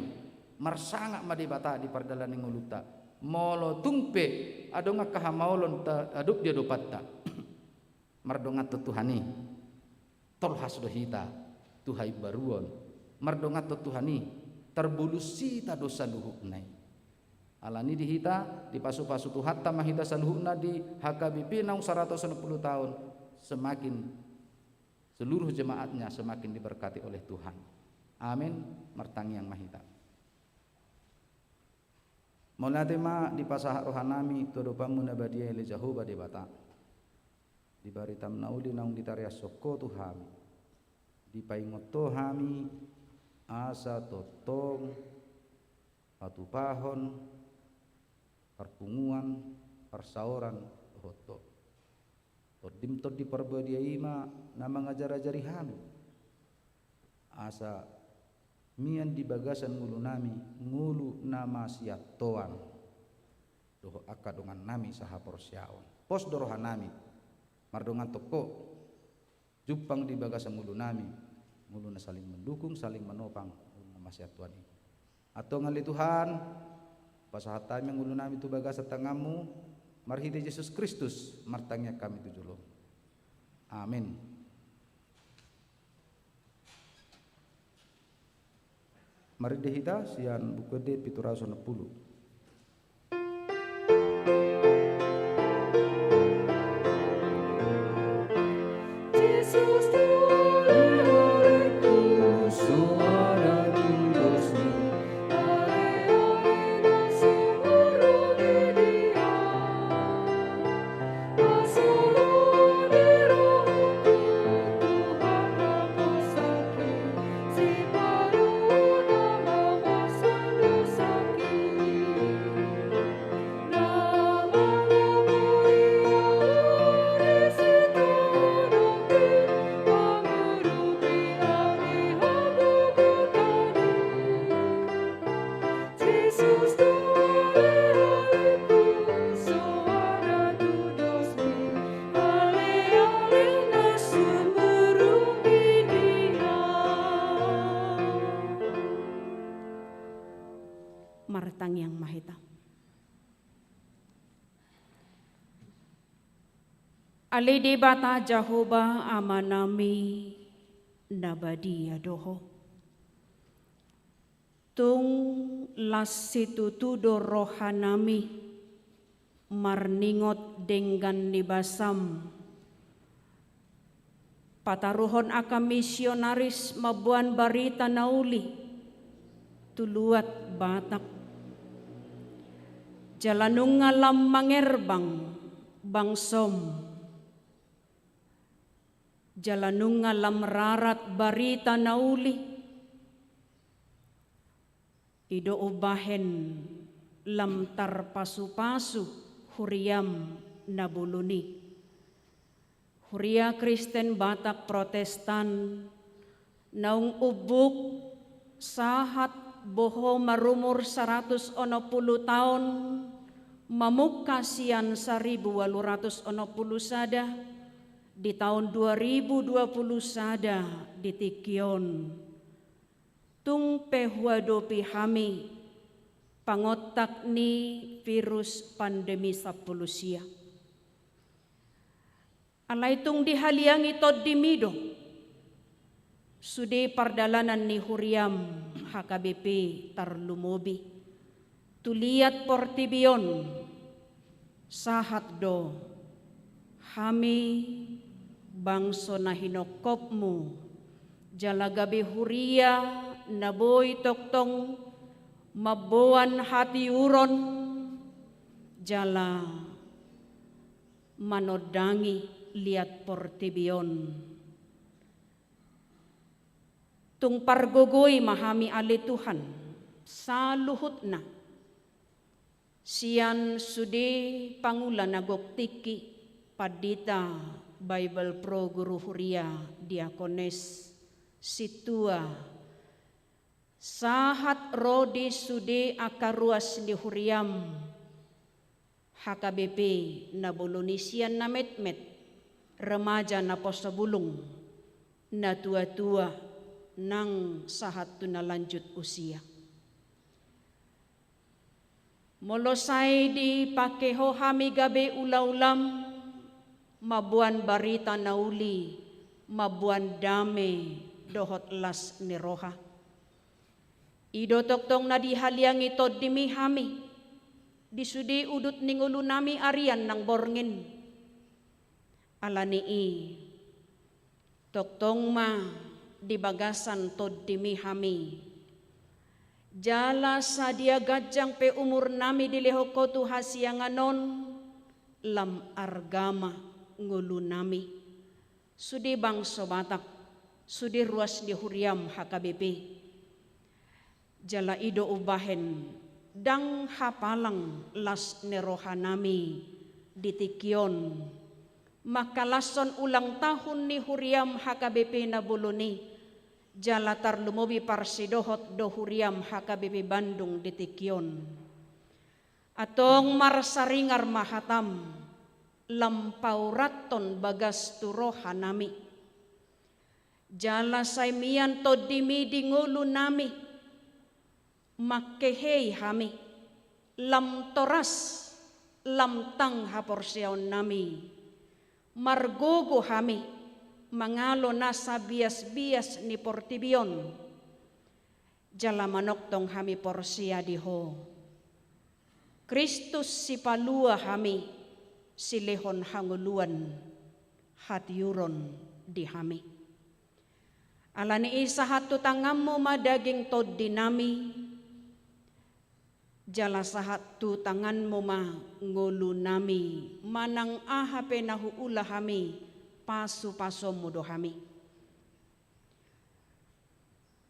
marsangap ma Debata di pardalanan ni ngolunta. Molo tung pe adong angka hamaolon ta-, adop di adopanta, mardongan tu Tuhan i, tolhas do hita tu haimbaruon. Mardongan tu Tuhan i, tarbolus hita do saluhutna i. Alani di hita, dipasupasu Tuhanta ma hita saluhutna di H K B P naung saratus onom puluh taon, semakin seluruh jemaatnya semakin diberkati oleh Tuhan. Amin. Martangiang ma hita. Mauliate ma dipasahat rohanami tu adopanmu na badia ale Jahowa Debata. Di baritam na uli naung ditariashon Ho tu hami, dipaingot Ho hami asa tongtong patupahon parpunguan parsaoran dohot Ho. Tondim Tondi Parbadia i ma na mangajarajari hami, asa mian di bagasan ngolunami ngolu na masiantoan dohot angka dongannami sahaporseaon. Pos do rohanami mardongan tu Ho, jumpang di bagasan ngolunami ngolu na saling mendukung, saling menopang, ngolu na masiantoan i. Antong ale Tuhan, pasahat hami ngolunami tu bagasan tanganmu, marhite Jesus Kristus martangiang hami tu jolom. Amin. Marende hita sian Buku Ende pitu ratus onom puluh. Martangiang ma hita. Ale Debata Jahowa Amanami na badia do Ho. Tung las situtu do rohanami marningot denggan ni basam Pataruhon angka misionaris mamboan barita na uli tu luat Batak. Jala nunga lam mangerbang bangsom. Jala nunga lam rarat barita na uli. I do umbahen lam tarpasupasu huriam na bolon i. Huria Kristen Batak Protestan, naung umbuk sahat boho marumur saratus onom pulu taon, mamungka sian saribu ualu ratus onom pulu sada, di taon dua ribu dua pulu sada di tingki on. Tung pe huadopi hami pangontak ni virus pandemi sampulu sia. Alai tung dihaliangi Tondimi do sude pardalanan ni huriam H K B P tarlumobi tu liat portibi on. Sahat do hami bangso na hinongkopmu, jala gabe huria na boi tongtong mamboan hatiuron jala manondangi liat portibi on. Tung pargogoi ma hami ale Tuhan, saluhutna. Sian sude pangula na gok tingki, pandita, Bible pro, guru huria, diakones, sintua, sahat ro di sude angka ruas ni huriam, H K B P na bolon i sian na metmet, remaja naposo bulung, na tuatua, nang sahat tu na lanjut usia. Molo sai dipangke ho hami gabe ulaulam, mamboan barita na uli, mamboan dame dohot las ni roha. I do tongtong na dihaliangi Tondimi hami, di sude udut ni ngolunami arian nang borngin. Alani i, tongtong ma di bagasan Tondimi hami. Jala sadia ganjang pe umurnami dilehon ho tu hasiangan on, lam arga ma ngolunami. Sude bangso Batak, sude ruas ni huriam H K B P. Jala i do umbahen ndang hapalang las ni rohanami di tingki on, mangkalashon ulang tahun ni huriam H K B P na bolon i, jala tarlumobi parsidohot do huriam H K B P Bandung di tingki on. Antong marsaringar ma hatam, lam paurathon bagas tu rohanami. Jala sai mian Tondimi di ngolunami, mangkehei hami, lam toras, lam tang haporseaonnami, margogo hami, mangalo nasa biasbias ni portibi on. Jala manongtong hami porsea di Ho. Kristus sipalua hami, silehon hangoluan, hatiuron di hami. Alani i sahat tu tanganmu ma daging tondinami, jala sahat tu tanganmu ma ngolunami, manang aha pe na huula hami, pasupasuonmu do hami.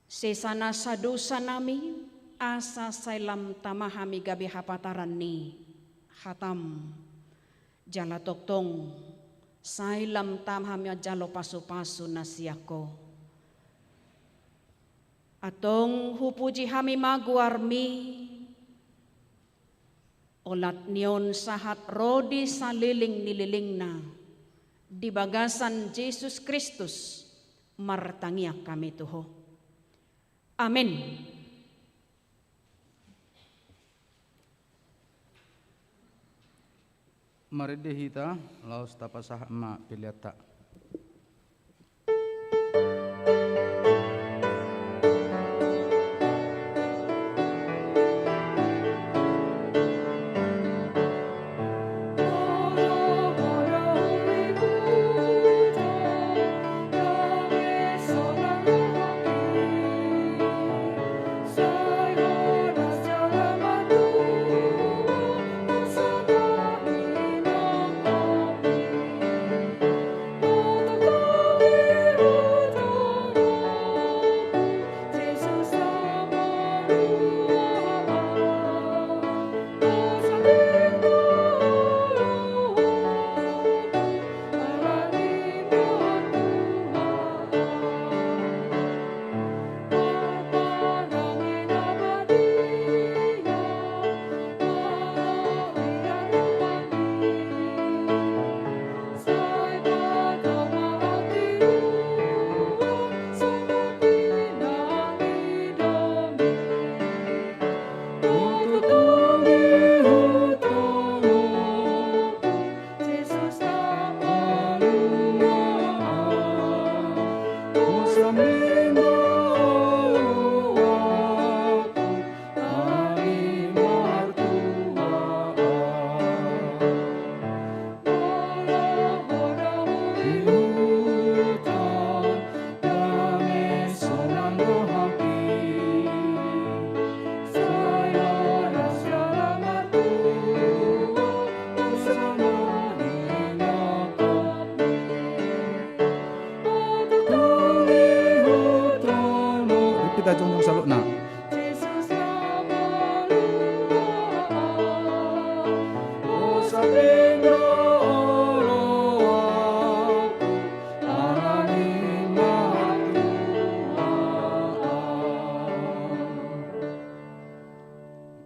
Sesa nasa dosanami, asa sai lam tama hami gabe hapataran ni hatam. Jala tongtong, sai lam tama hami manjalo pasupasu na sian Ho. Antong hupuji hami ma goarmi, olat ni on sahat ro di saleleng ni lelengna, di bagasan Jesus Kristus, martangiang hami tu Ho. Amen. Marende hita, laos tapasahat ma peleanta.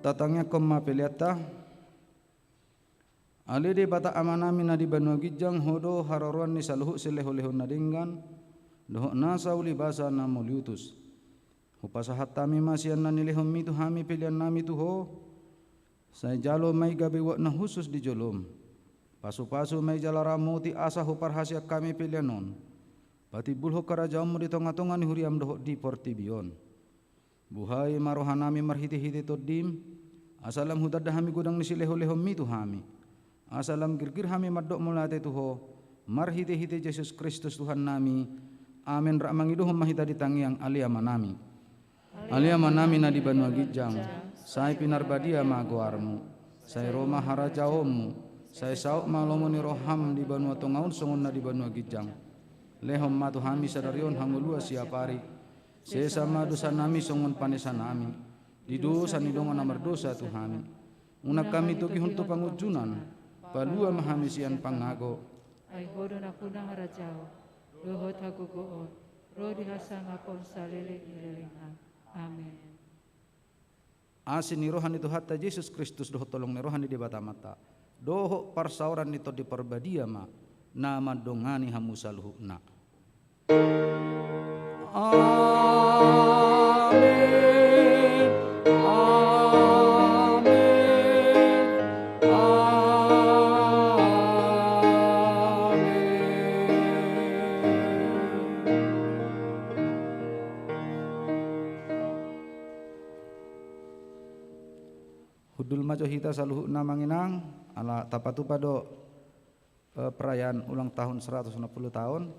Tatangiangkon ma peleanta. Ale Debata Amanami na di banua ginjang, Ho do haroroan ni saluhut silehonlehon na denggan dohot nasa ulibasa na mauliutus. Hupasahat hami ma sian na nilehonMi tu hami peleannami tu Ho. Sai jalo ma i gabe uap na hushus di jolom. Pasupasu ma i jala ramoti asa huparhaseang hami pelean on patimbulhon harajaonMu di tongatonga ni huriaM dohot di portibi on. Buhai ma rohanami marhitehite TondiM, asa lam hutanda hami godang ni silehonlehonMi tu hami, asa lam girgir hami mandok mauliate tu Ho, marhitehite Jesus Kristus Tuhannami. Amen. Rap mangidohon ma hita di tangiang. Ale Amanami. Ale Amanami na di banua ginjang, sai pinarbadia ma goarMu. Sai ro ma harajaonMu. Sai saut ma lomo ni rohaM di banua tonga on songon na di banua ginjang. Lehon ma tu hami sadari on hangoluan siapari. Sesa ma dosanami songon panesanami di dosa ni dongan na mardosa tu hami. Unang hami togihon tu pangunjunan, palua ma hami sian pangago. Ai Ho do nampuna harajaon dohot hagogoon ro di hasangapon saleleng ni lelengna. Amen. Asi ni roha ni Tuhanta Jesus Kristus dohot holong ni roha ni Debata Amanta dohot parsaoran ni Tondi Parbadia ma na mandongani hamu saluhutna. Amen. Amen. Amen. Hundul ma jo hita saluhutna Amang Inang, ala tapatupa do, eh, perayaan ulang tahun seratus enam puluh tahun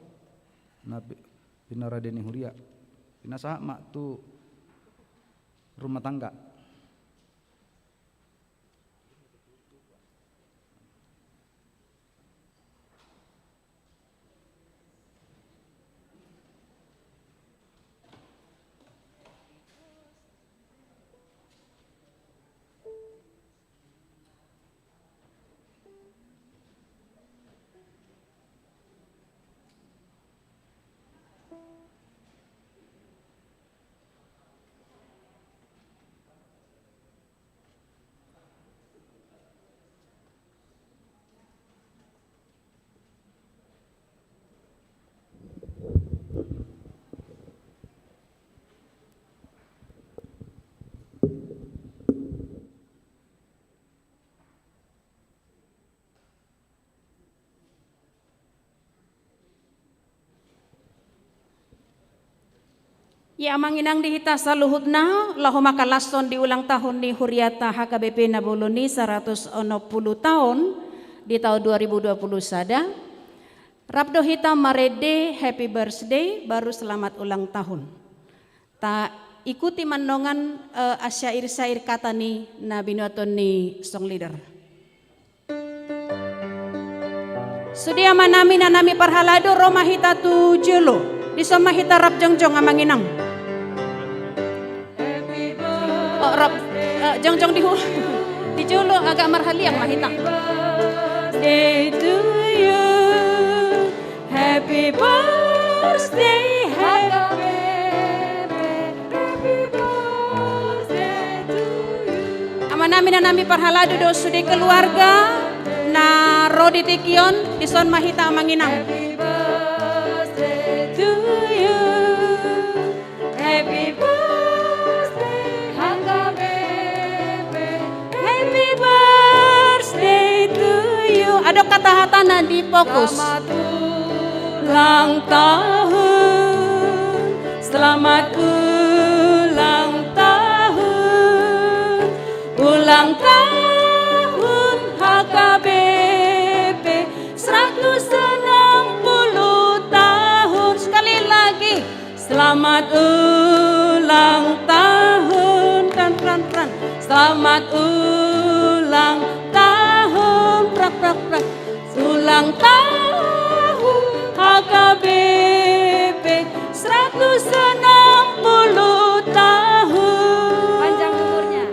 na pi-, pinarade ni huria. Pinasahat ma tu rumah tangga. Ia Amang Inang di hita saluhutna, laho mangkalashon di ulang tahun ni huriata H K B P na bolon i saratus onom pulu taon di taon dua ribu dua pulu sada. Rap do hita marende happy birthday baru selamat ulang tahun. Ta ikuti ma annon, eh, syair-syair kata ni na binoan ni song leader. Sude amanami, inanami parhalado, ro ma hita tu jolo. Dison ma hita rap jongjong Amang Inang. Oh, rap, eh, jongjong di hu-, di jolo agak marhaliang ma hita. Day to you. Happy birthday, happy birthday to you. Amanami, inanami parhalado dohot sude keluarga na ro di tingki on, dison ma hita Amang Inang. Happy birthday to you. Happy birthday, H K B P. Happy birthday to you. Adong hata-hata na di fokus. Selamat ulang tahun, selamat ulang tahun, ulang tahun H K B P, seratus enam puluh tahun. Sekali lagi. Selamat ulang tahun, pran, pran, pran. Selamat ulang tahun, prak, prak, prak. Ulang tahun H K B P, seratus enam puluh tahun. Panjang umurnya.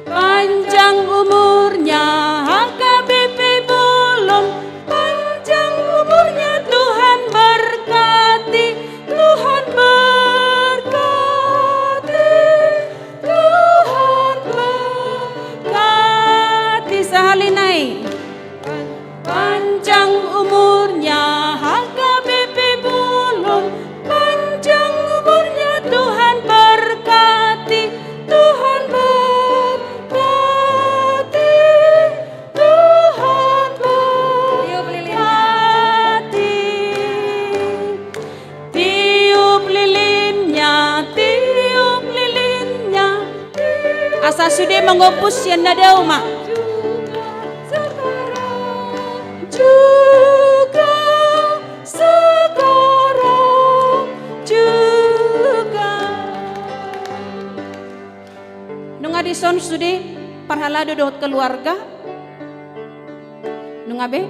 Panjang umurnya H K B P bolon, panjang umurnya Tuhan berkati, Tuhan berkati, Tuhan ber- Asa sude mangompus sian na dao ma. Juga, sekarang juga. Nunga dison sude parhalado dohot keluarga? Nunga be?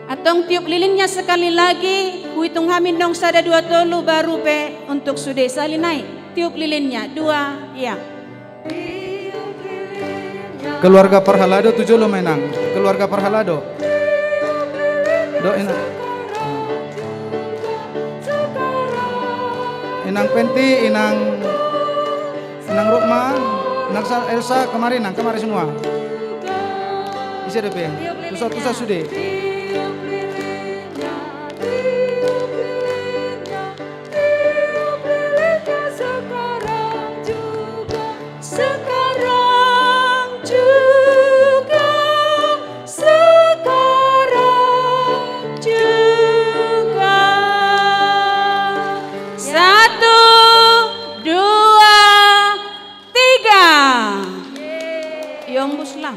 Antong tiup lilinnya sekali lagi, huitung hami nong sada dua tolu baru pe untuk sude. Sahali nai, tiup lilinnya, dua, ya. Keluarga parhalado tu jolo ma inang. Keluarga parhalado. Do inang. Inang Penti, inang, inang Rukma, inang Sa-, Elsa, kemari inang, kemari semua. Ise dope? Tusa, tusa sude. Sekarang juga, sekarang juga, sekarang juga. Satu, dua, tiga. Iombus lah.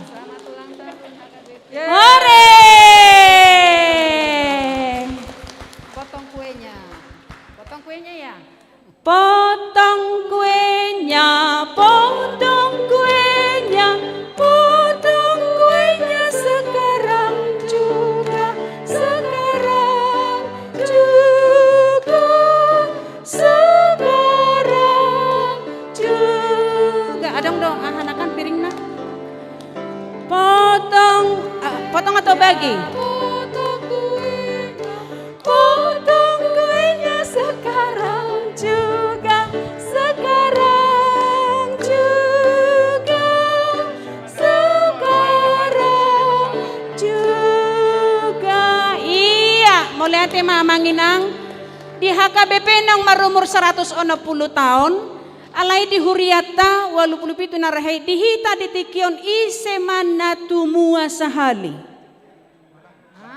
Hore! Potong kuenya. Potong kuenya ya. Potong kuenya, potong kuenya, potong kuenya sekarang juga, sekarang juga, sekarang juga. Adong do hahanakan piringna. Potong, eh, potong atau bagi? Potong kuenya sekarang juga, sekarang juga, sekarang juga. Ia, mauliate ma amang inang. Di H K B P naung marumur saratus onom pulu taon, alai di hurianta ualu pulu pitu na rahe i, di hita di tingki on ise ma na tumua sahali.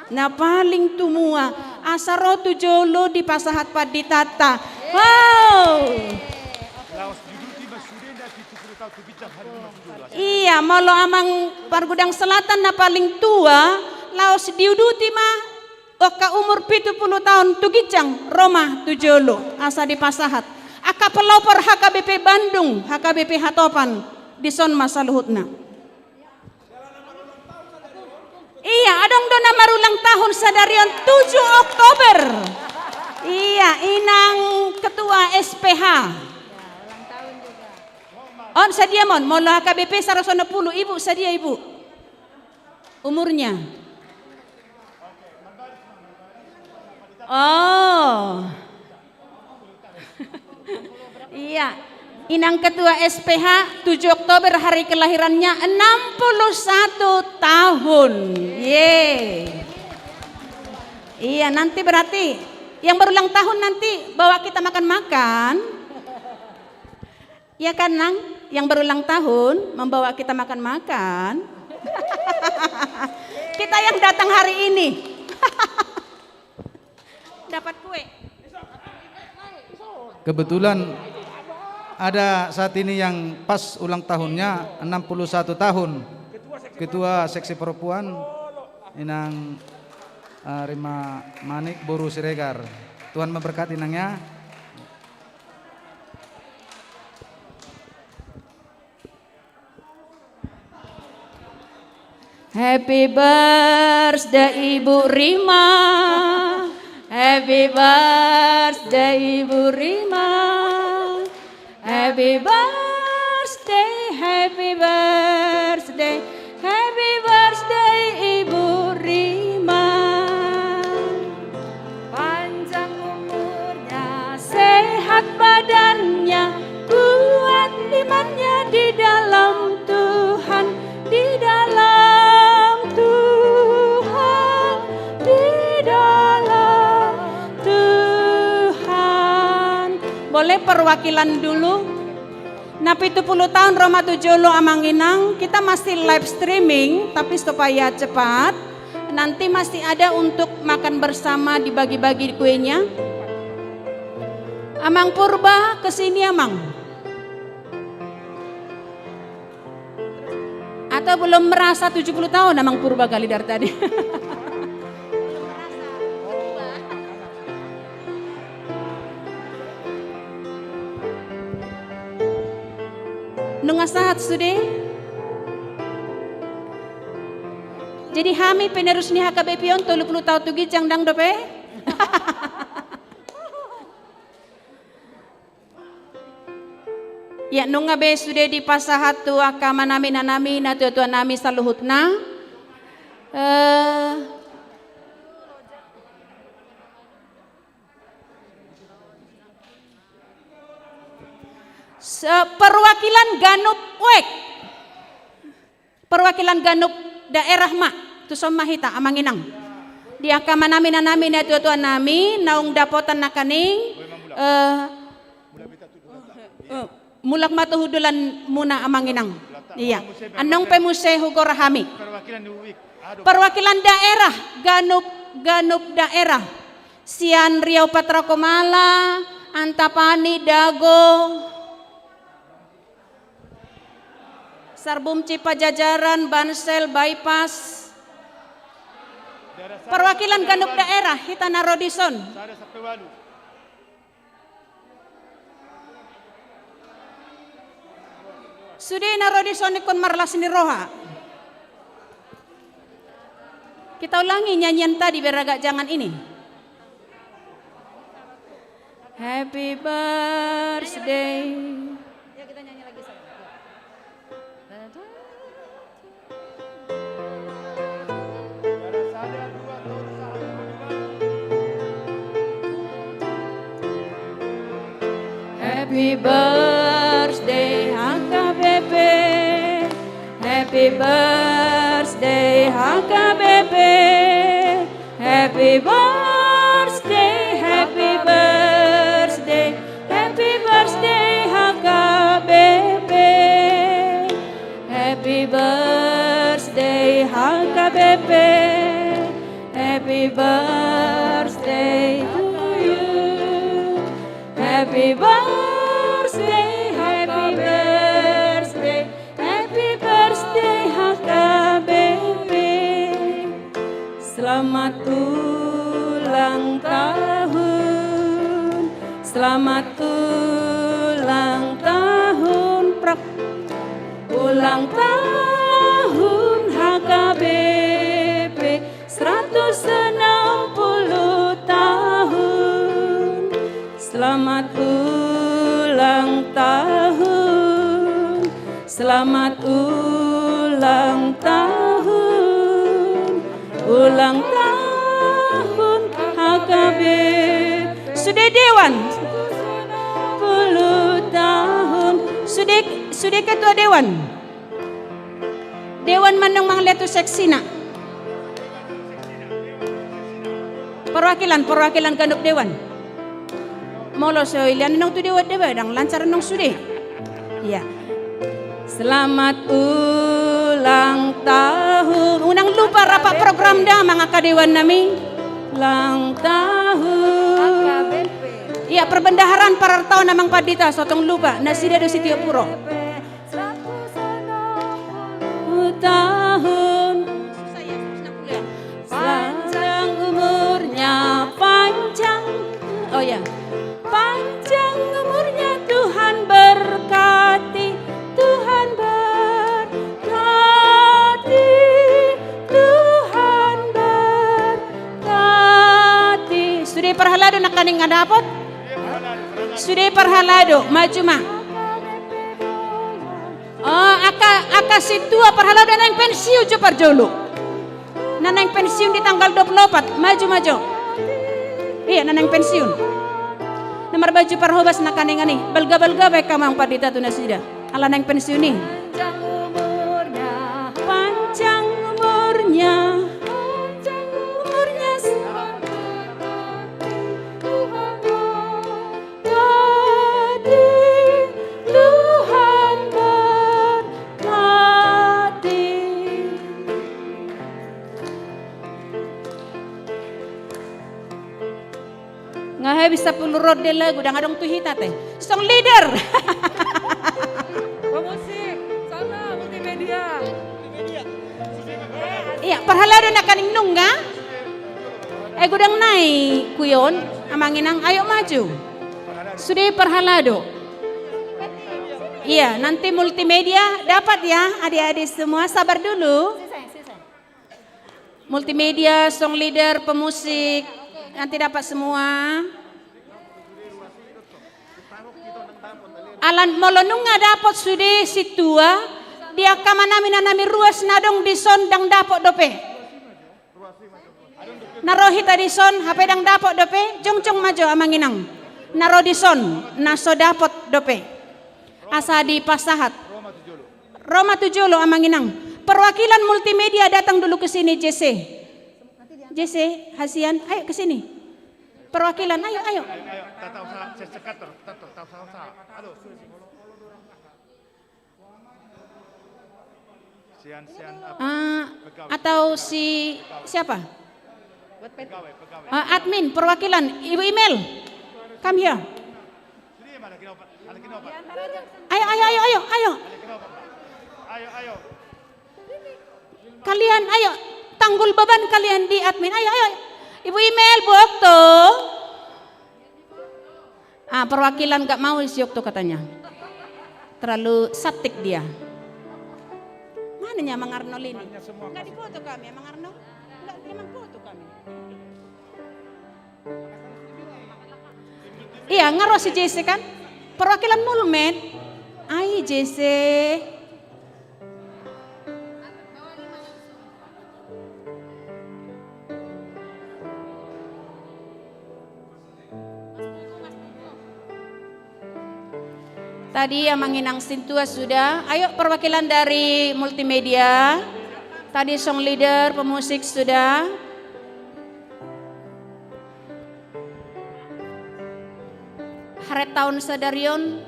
Na paling tumua, asa ro tu jolo dipasahat panditanta. Wow! Ia, molo amang Pargudang Selatan na paling tua, laos diuduti ma, angka umur pitu pulu taon tu ginjang, ro ma tu jolo, asa dipasahat. Angka pelopor H K B P Bandung, H K B P Hatopan, dison ma saluhutna. Ia, adong do na marulang tahun sadari on tujuh Oktober. Ia, inang ketua S P H. On sadia ma on, molo H K B P saratus onom pulu, ibu sadia ibu? Umurnya? Oh. Ia, inang ketua S P H, tujuh Oktober hari kelahirannya, enam puluh satu tahun. Ye. Ia, nanti berarti yang berulang tahun nanti bawa kita makan-makan. Ia kan, Nang? Yang berulang tahun membawa kita makan-makan. Kita yang datang hari ini. Dapat kue. Kebetulan ada saat ini yang pas ulang tahunnya, enam puluh satu tahun. Ketua Seksi Perempuan, Inang, eh, Rima Manik, Boru Siregar. Tuhan memberkati, Nang, ya. Happy birthday, Ibu Rima. Happy birthday, Ibu Rima. Happy birthday, happy birthday, happy birthday, Ibu Rima. Panjang umurnya, sehat badannya, kuat imannya di dalam Tuhan, di dalam Tuhan, di dalam Tuhan. Boleh perwakilan dulu? Na pitu pulu taon ro ma tu jolo amang inang, kita masih live streaming, tapi supaya cepat. Nanti masih ada untuk makan bersama, dibagi-bagi kuenya. Amang Purba, ke sini, Amang. Kita belum merasa tujuh puluh tahun, Amang Purba Kalidaru tadi. Nunga sahat sude? Jadi hami penerus ni H K B P on tolu puluh tahun tu ginjang, ndang dope? Ia, nunga be sude dipasahat tu angka amanami, inanami, natuatuanami saluhutna. Eh, se-, perwakilan ganup wek. Perwakilan ganup daerah ma, tu son ma hita, Amang Inang. Di angka amanami, inanami, natuatuanami naung dapotan nangkaning, eh, eh, mulak ma tu hundulanmuna, Amang Inang. Ia, annon pe muse hugora hami. Perwakilan daerah, ganup, ganup daerah. Sian Riau Patra Komala, Antapani, Dago, Sarbumci, Pajajaran, Bansel, Bypass. Perwakilan ganup daerah, hita na ro dison. Sude na ro dison ingkon marlas ni roha. Kita ulangi nyanyian tadi biar agak jangan ini. Happy birthday. Ya, kita nyanyi lagi satu. Happy birthday H K B P. Happy birthday H K B P. Happy birthday, happy birthday, happy birthday H K B P. Happy birthday H K B P. Happy birthday to you. Happy birthday, happy birthday, happy birthday H K B P. Selamat ulang tahun, selamat ulang tahun, prak. Ulang tahun H K B P seratus enam puluh tahun. Selamat ulang tahun, selamat ulang tahun, ulang tahun H K B P. Sude dewan. Puluh tahun. Sude, sude ketua dewan. Dewan ma annon mangalean tu seksina. Perwakilan, perwakilan ganup dewan. Molo so ilean annon tu dewan, dewan, ndang lancar annon sude. Iya. Selamat ulang tahun. Unang lupa rapat program da, Amang angka dewan nami. Ulang tahun. Iya, perbendaharaan parartaon Amang Pandita, so tong lupa. Nasida do sitiop puro. Tahun. Panjang umurnya, panjang. Oh ya. Panjang umurnya, Tuhan berkati, Tuhan berkati, Tuhan berkati. Sude parhalado nangkaning nga dapot? Sude parhalado, maju ma. Oh, angka, angka sintua parhalado na naeng pensiun jo parjolo. Na naeng pensiun di tanggal dua puluh opat, maju ma jo. Iya, na naeng pensiun. Na marbaju parhobas nangkaning ani, balga-balga baen hamu Amang Pandita tu nasida. Ala naeng pensiun i. Panjang umurnya, panjang umurnya. Berkati, Tuhan berkati. Nga habis sapuluh ronde lagu, ndang adong tu hita te. Song leader. Pemusik, sana multimedia. Iya, parhalado nangkaning nunga. Eh, godang nai kuyon, amang inang, ayo maju. Sude parhalado. Iya, nanti multimedia dapat ya, adik-adik semua, sabar dulu. Multimedia, song leader, pemusik, nanti dapat semua. Alai molo nunga dapot sude sintua, di angka amanami na naeng ruas na adong dison ndang dapot dope. Na ro hita dison, hape ndang dapot dope, jongjong ma jo amang inang. Na ro dison, na so dapot dope. Asa dipasahat. Ro ma tu jolo amang inang. Perwakilan multimedia datang dulu ke sini, J C. J C, hasian, ayo ke sini. Perwakilan, ayo, ayo. Ayo, ayo, tata usaha, se-, sekat terus, tata, tata usaha, usaha. Halo. Sian, sian apa? Ah, pegawai, atau pegawai, si pegawai, siapa? Pegawai, pegawai. Ah, admin, perwakilan, Ibu Imel. Come here. Sini, mana kena obat? Mana kena obat? Ayo, ayo, ayo, ayo, ayo. Mana kena obat? Ayo, ayo. Kalian, ayo, tanggul beban kalian di admin. Ayo, ayo. Ibu Imel, Bu Okto. Ah, perwakilan nggak mau si Okto katanya. Terlalu satik dia. Mana nya Amang Arnold ini? Nggak dipoto kami, Amang Arnold. Nggak, dia nggak dipoto kami. Iya, nga ro si J C kan? Perwakilan Mulmed. Ai, J C. Tadi amang inang sintua sudah. Ayo, perwakilan dari multimedia. Tadi song leader, pemusik sudah. Haretaon sadari on,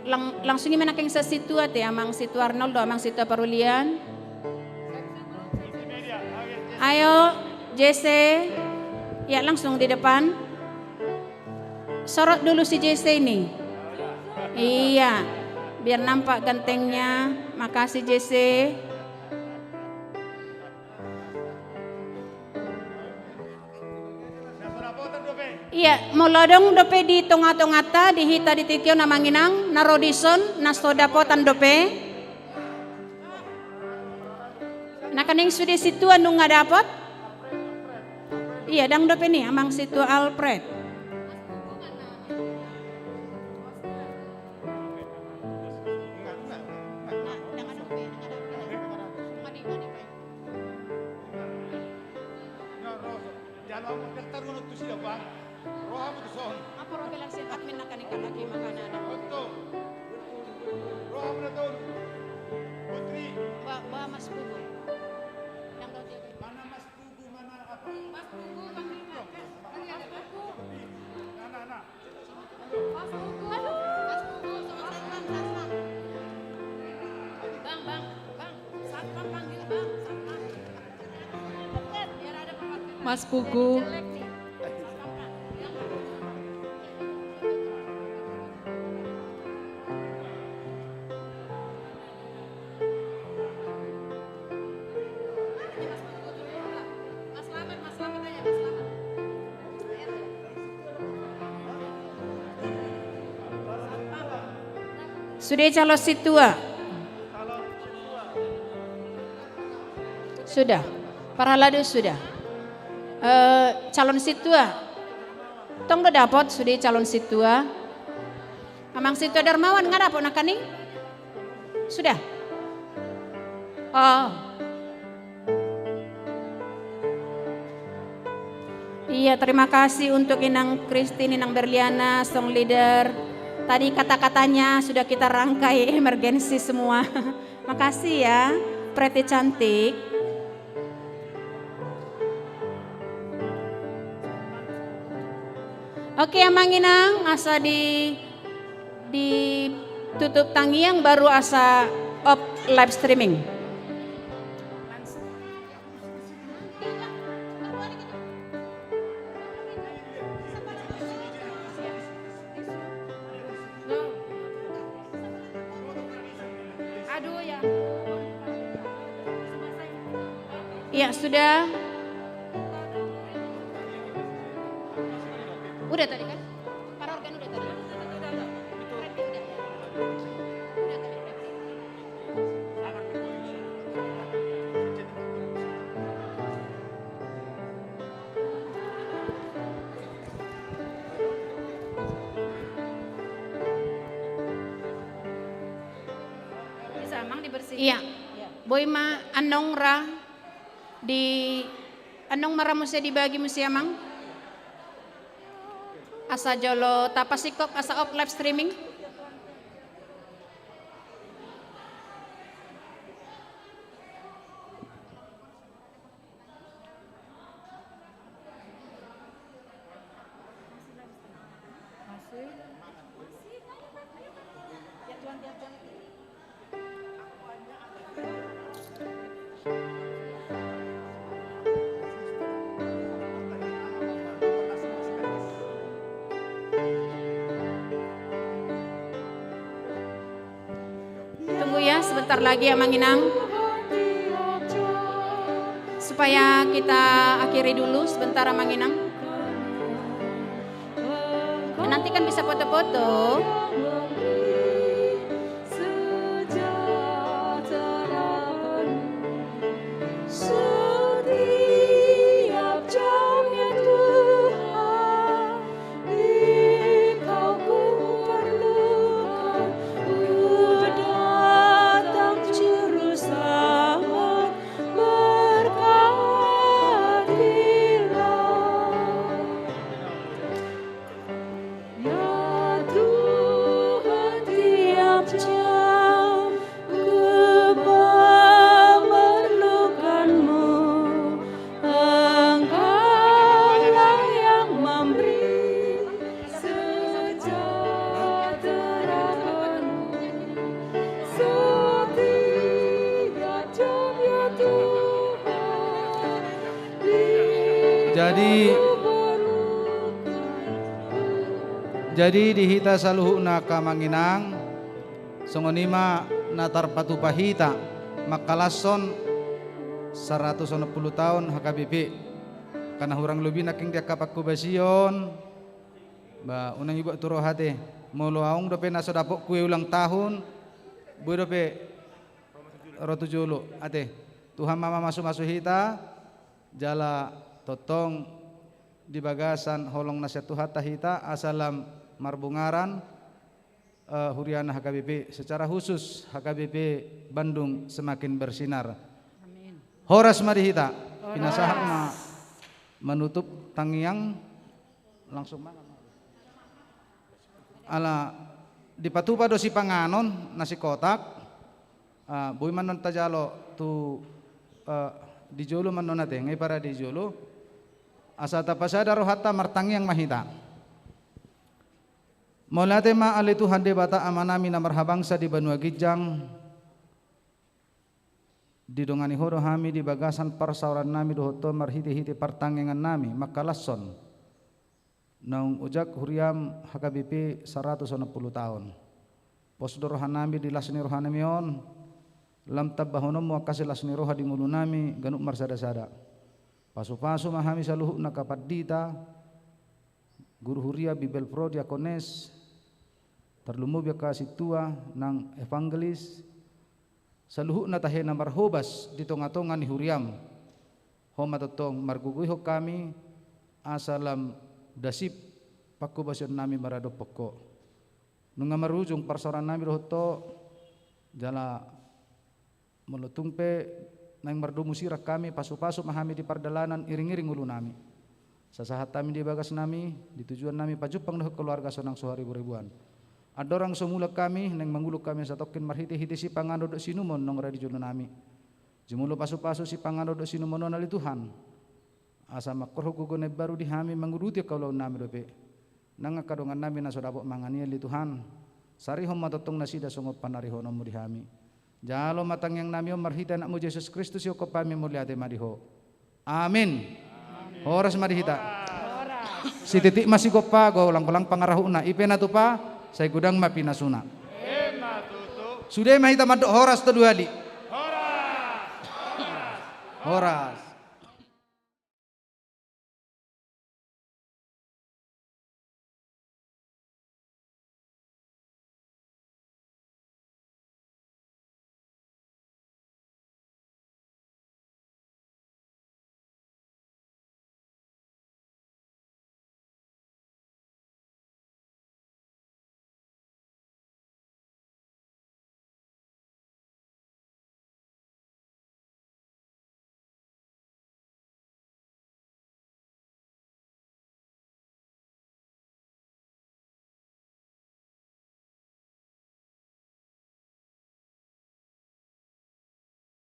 lang-, langsung i ma nangkin sa sintua te, Amang Sintua Arnoldo, Amang Sintua Parulian. Ayo, J C. Ya, langsung di depan. Sorot dulu si J C ini. Iya, biar nampak gantengnya. Makasih, J C. Iya, molo adong dope di tonga-tonganta, di hita di tingki on amang inang, na ro dison, na so dapotan dope. Nangkaning sude sintua nunga dapot. Iya, dang dope ni, Amang Sintua Alfred. Jalo hamu daftar tu sida, Bang. Ro hamu tu son. Apa ro bilang si admin nangkaning kan lagi makanan? Betul. Ro hamu na ton. Putri. Ba, ba Mas Pugu. Yang kau jaga. Mana Mas Pugu, mana apa? Mas Pugu, Mas Pugu. Nah, nah, nah. Mas Pugu. Sude calon sintua. Sudah. Parhalado sudah. Eh, calon sintua. Tong do dapot sude calon sintua. Amang Sintua Darmawan, nga dapot nangkaning? Sudah? Oh. Iya, terima kasih untuk Inang Christine, Inang Berliana, song leader. Tadi kata-katanya sudah kita rangkai emergensi semua. Makasih ya, Preti cantik. Oke, amang inang, asa di, ditutup tangiang baru asa off live streaming. Aduh, ya. Ya, sudah. Udah tadi kan? Para organ udah tadi. Udah, ya. Udah tadi. Bisa, Amang, dibersihin? Iya. Iya. Boi ma annon ra di, annon ma ra muse dibagi muse, Amang. Asa jolo tapasingkop, asa off live streaming. Tunggu ya, sebentar lagi, Amang Inang. Supaya kita akhiri dulu sebentar, Amang Inang. Nanti kan bisa foto-foto. Setiap jamnya Tuhan, Engkau kuperlukan, ku datang Juru Selamat, berkatilah. Ya Tuhan, tiap jam ku memerlukanmu, Engkaulah yang memberi sejahtera penuh. Setiap jam, ya Tuhan, jadi, jadi di hita saluhutna, angka Amang Inang, songon i ma na tarpatupa hita mangkalashon saratus onom pulu taon H K B P. Angka na hurang lobi nangkin di angka panghobasion, ba, unang ibuat tu roha ate. Molo adong dope na so dapot kue ulang tahun, boi dope ro tu jolo ate. Tuhan ma mamasumasu hita, jala tongtong di bagasan holong na sian Tuhanta hita, asa lam marbungaran, eh, huriana H K B P, secara khusus H K B P Bandung Semakin Bersinar. Amin. Horas ma di hita. Horas. Pinasahat ma manutup tangiang, langsung mangan. Ala dipatupa do sipanganon na sikotak, ah, boi ma annon tajalo tu, eh, di jolo ma annon ate, nga i parade di jolo. Asa tapasada rohanta, martangiang ma hita. Mauliate ma ale Tuhan Debata Amanami na marhabangsa di banua ginjang, didongani Ho do hami di bagasan parsaorannami dohot on marhitehite partangiangannami mangkalashon naung ojak huriam H K B P saratus onom pulu taon. Pos do rohanami di las ni rohanami on, lam tambahononmu angka silas ni roha di ngolunami ganup marsadasada. Pasupasu ma hami saluhutna angka pandita, guru huria, bibelvrouw, diakones, tarlumobi angka sintua nang evangelis, saluhutna tahe na marhobas di tongatonga ni huriam. Ho ma tongtong margogoihon hami, asa lam dasip panghobasionnami maradophon Ho. Nunga marujung parsaorannami dohot Ho, jala molo tung pe naeng mardomu sirang hami, pasupasu ma hami di pardalanan, iringiring ngolunami. Sasahat hami di bagasnami, di tujuannami pajumpang dohot keluarga sonang so hariburiburan. Andorang so mulak hami, naeng mangulak hami satongkin marhitehite sipanganon dohot siinumon naung ra di jolonami. Jumolo pasupasu sipanganon dohot siinumon on ale Tuhan, asa mangkorhon gogo na imbaru di hami manguduti angka ulaonnami dope. Nang angka dongannami na so dapot mangan i ale Tuhan, sarihon ma tongtong nasida songon panarihononmu di hami. Jalo ma tangiangnami on marhite Anakmu Jesus Kristus, ihophop hami mauliate ma di Ho. Amin. Horas ma di hita. Sititik ma sigompa, golang-golang pangarahutna, i pe na tupa, sai godang ma pinasuna. Sude ma hita mandok horas tolu hali. Horas.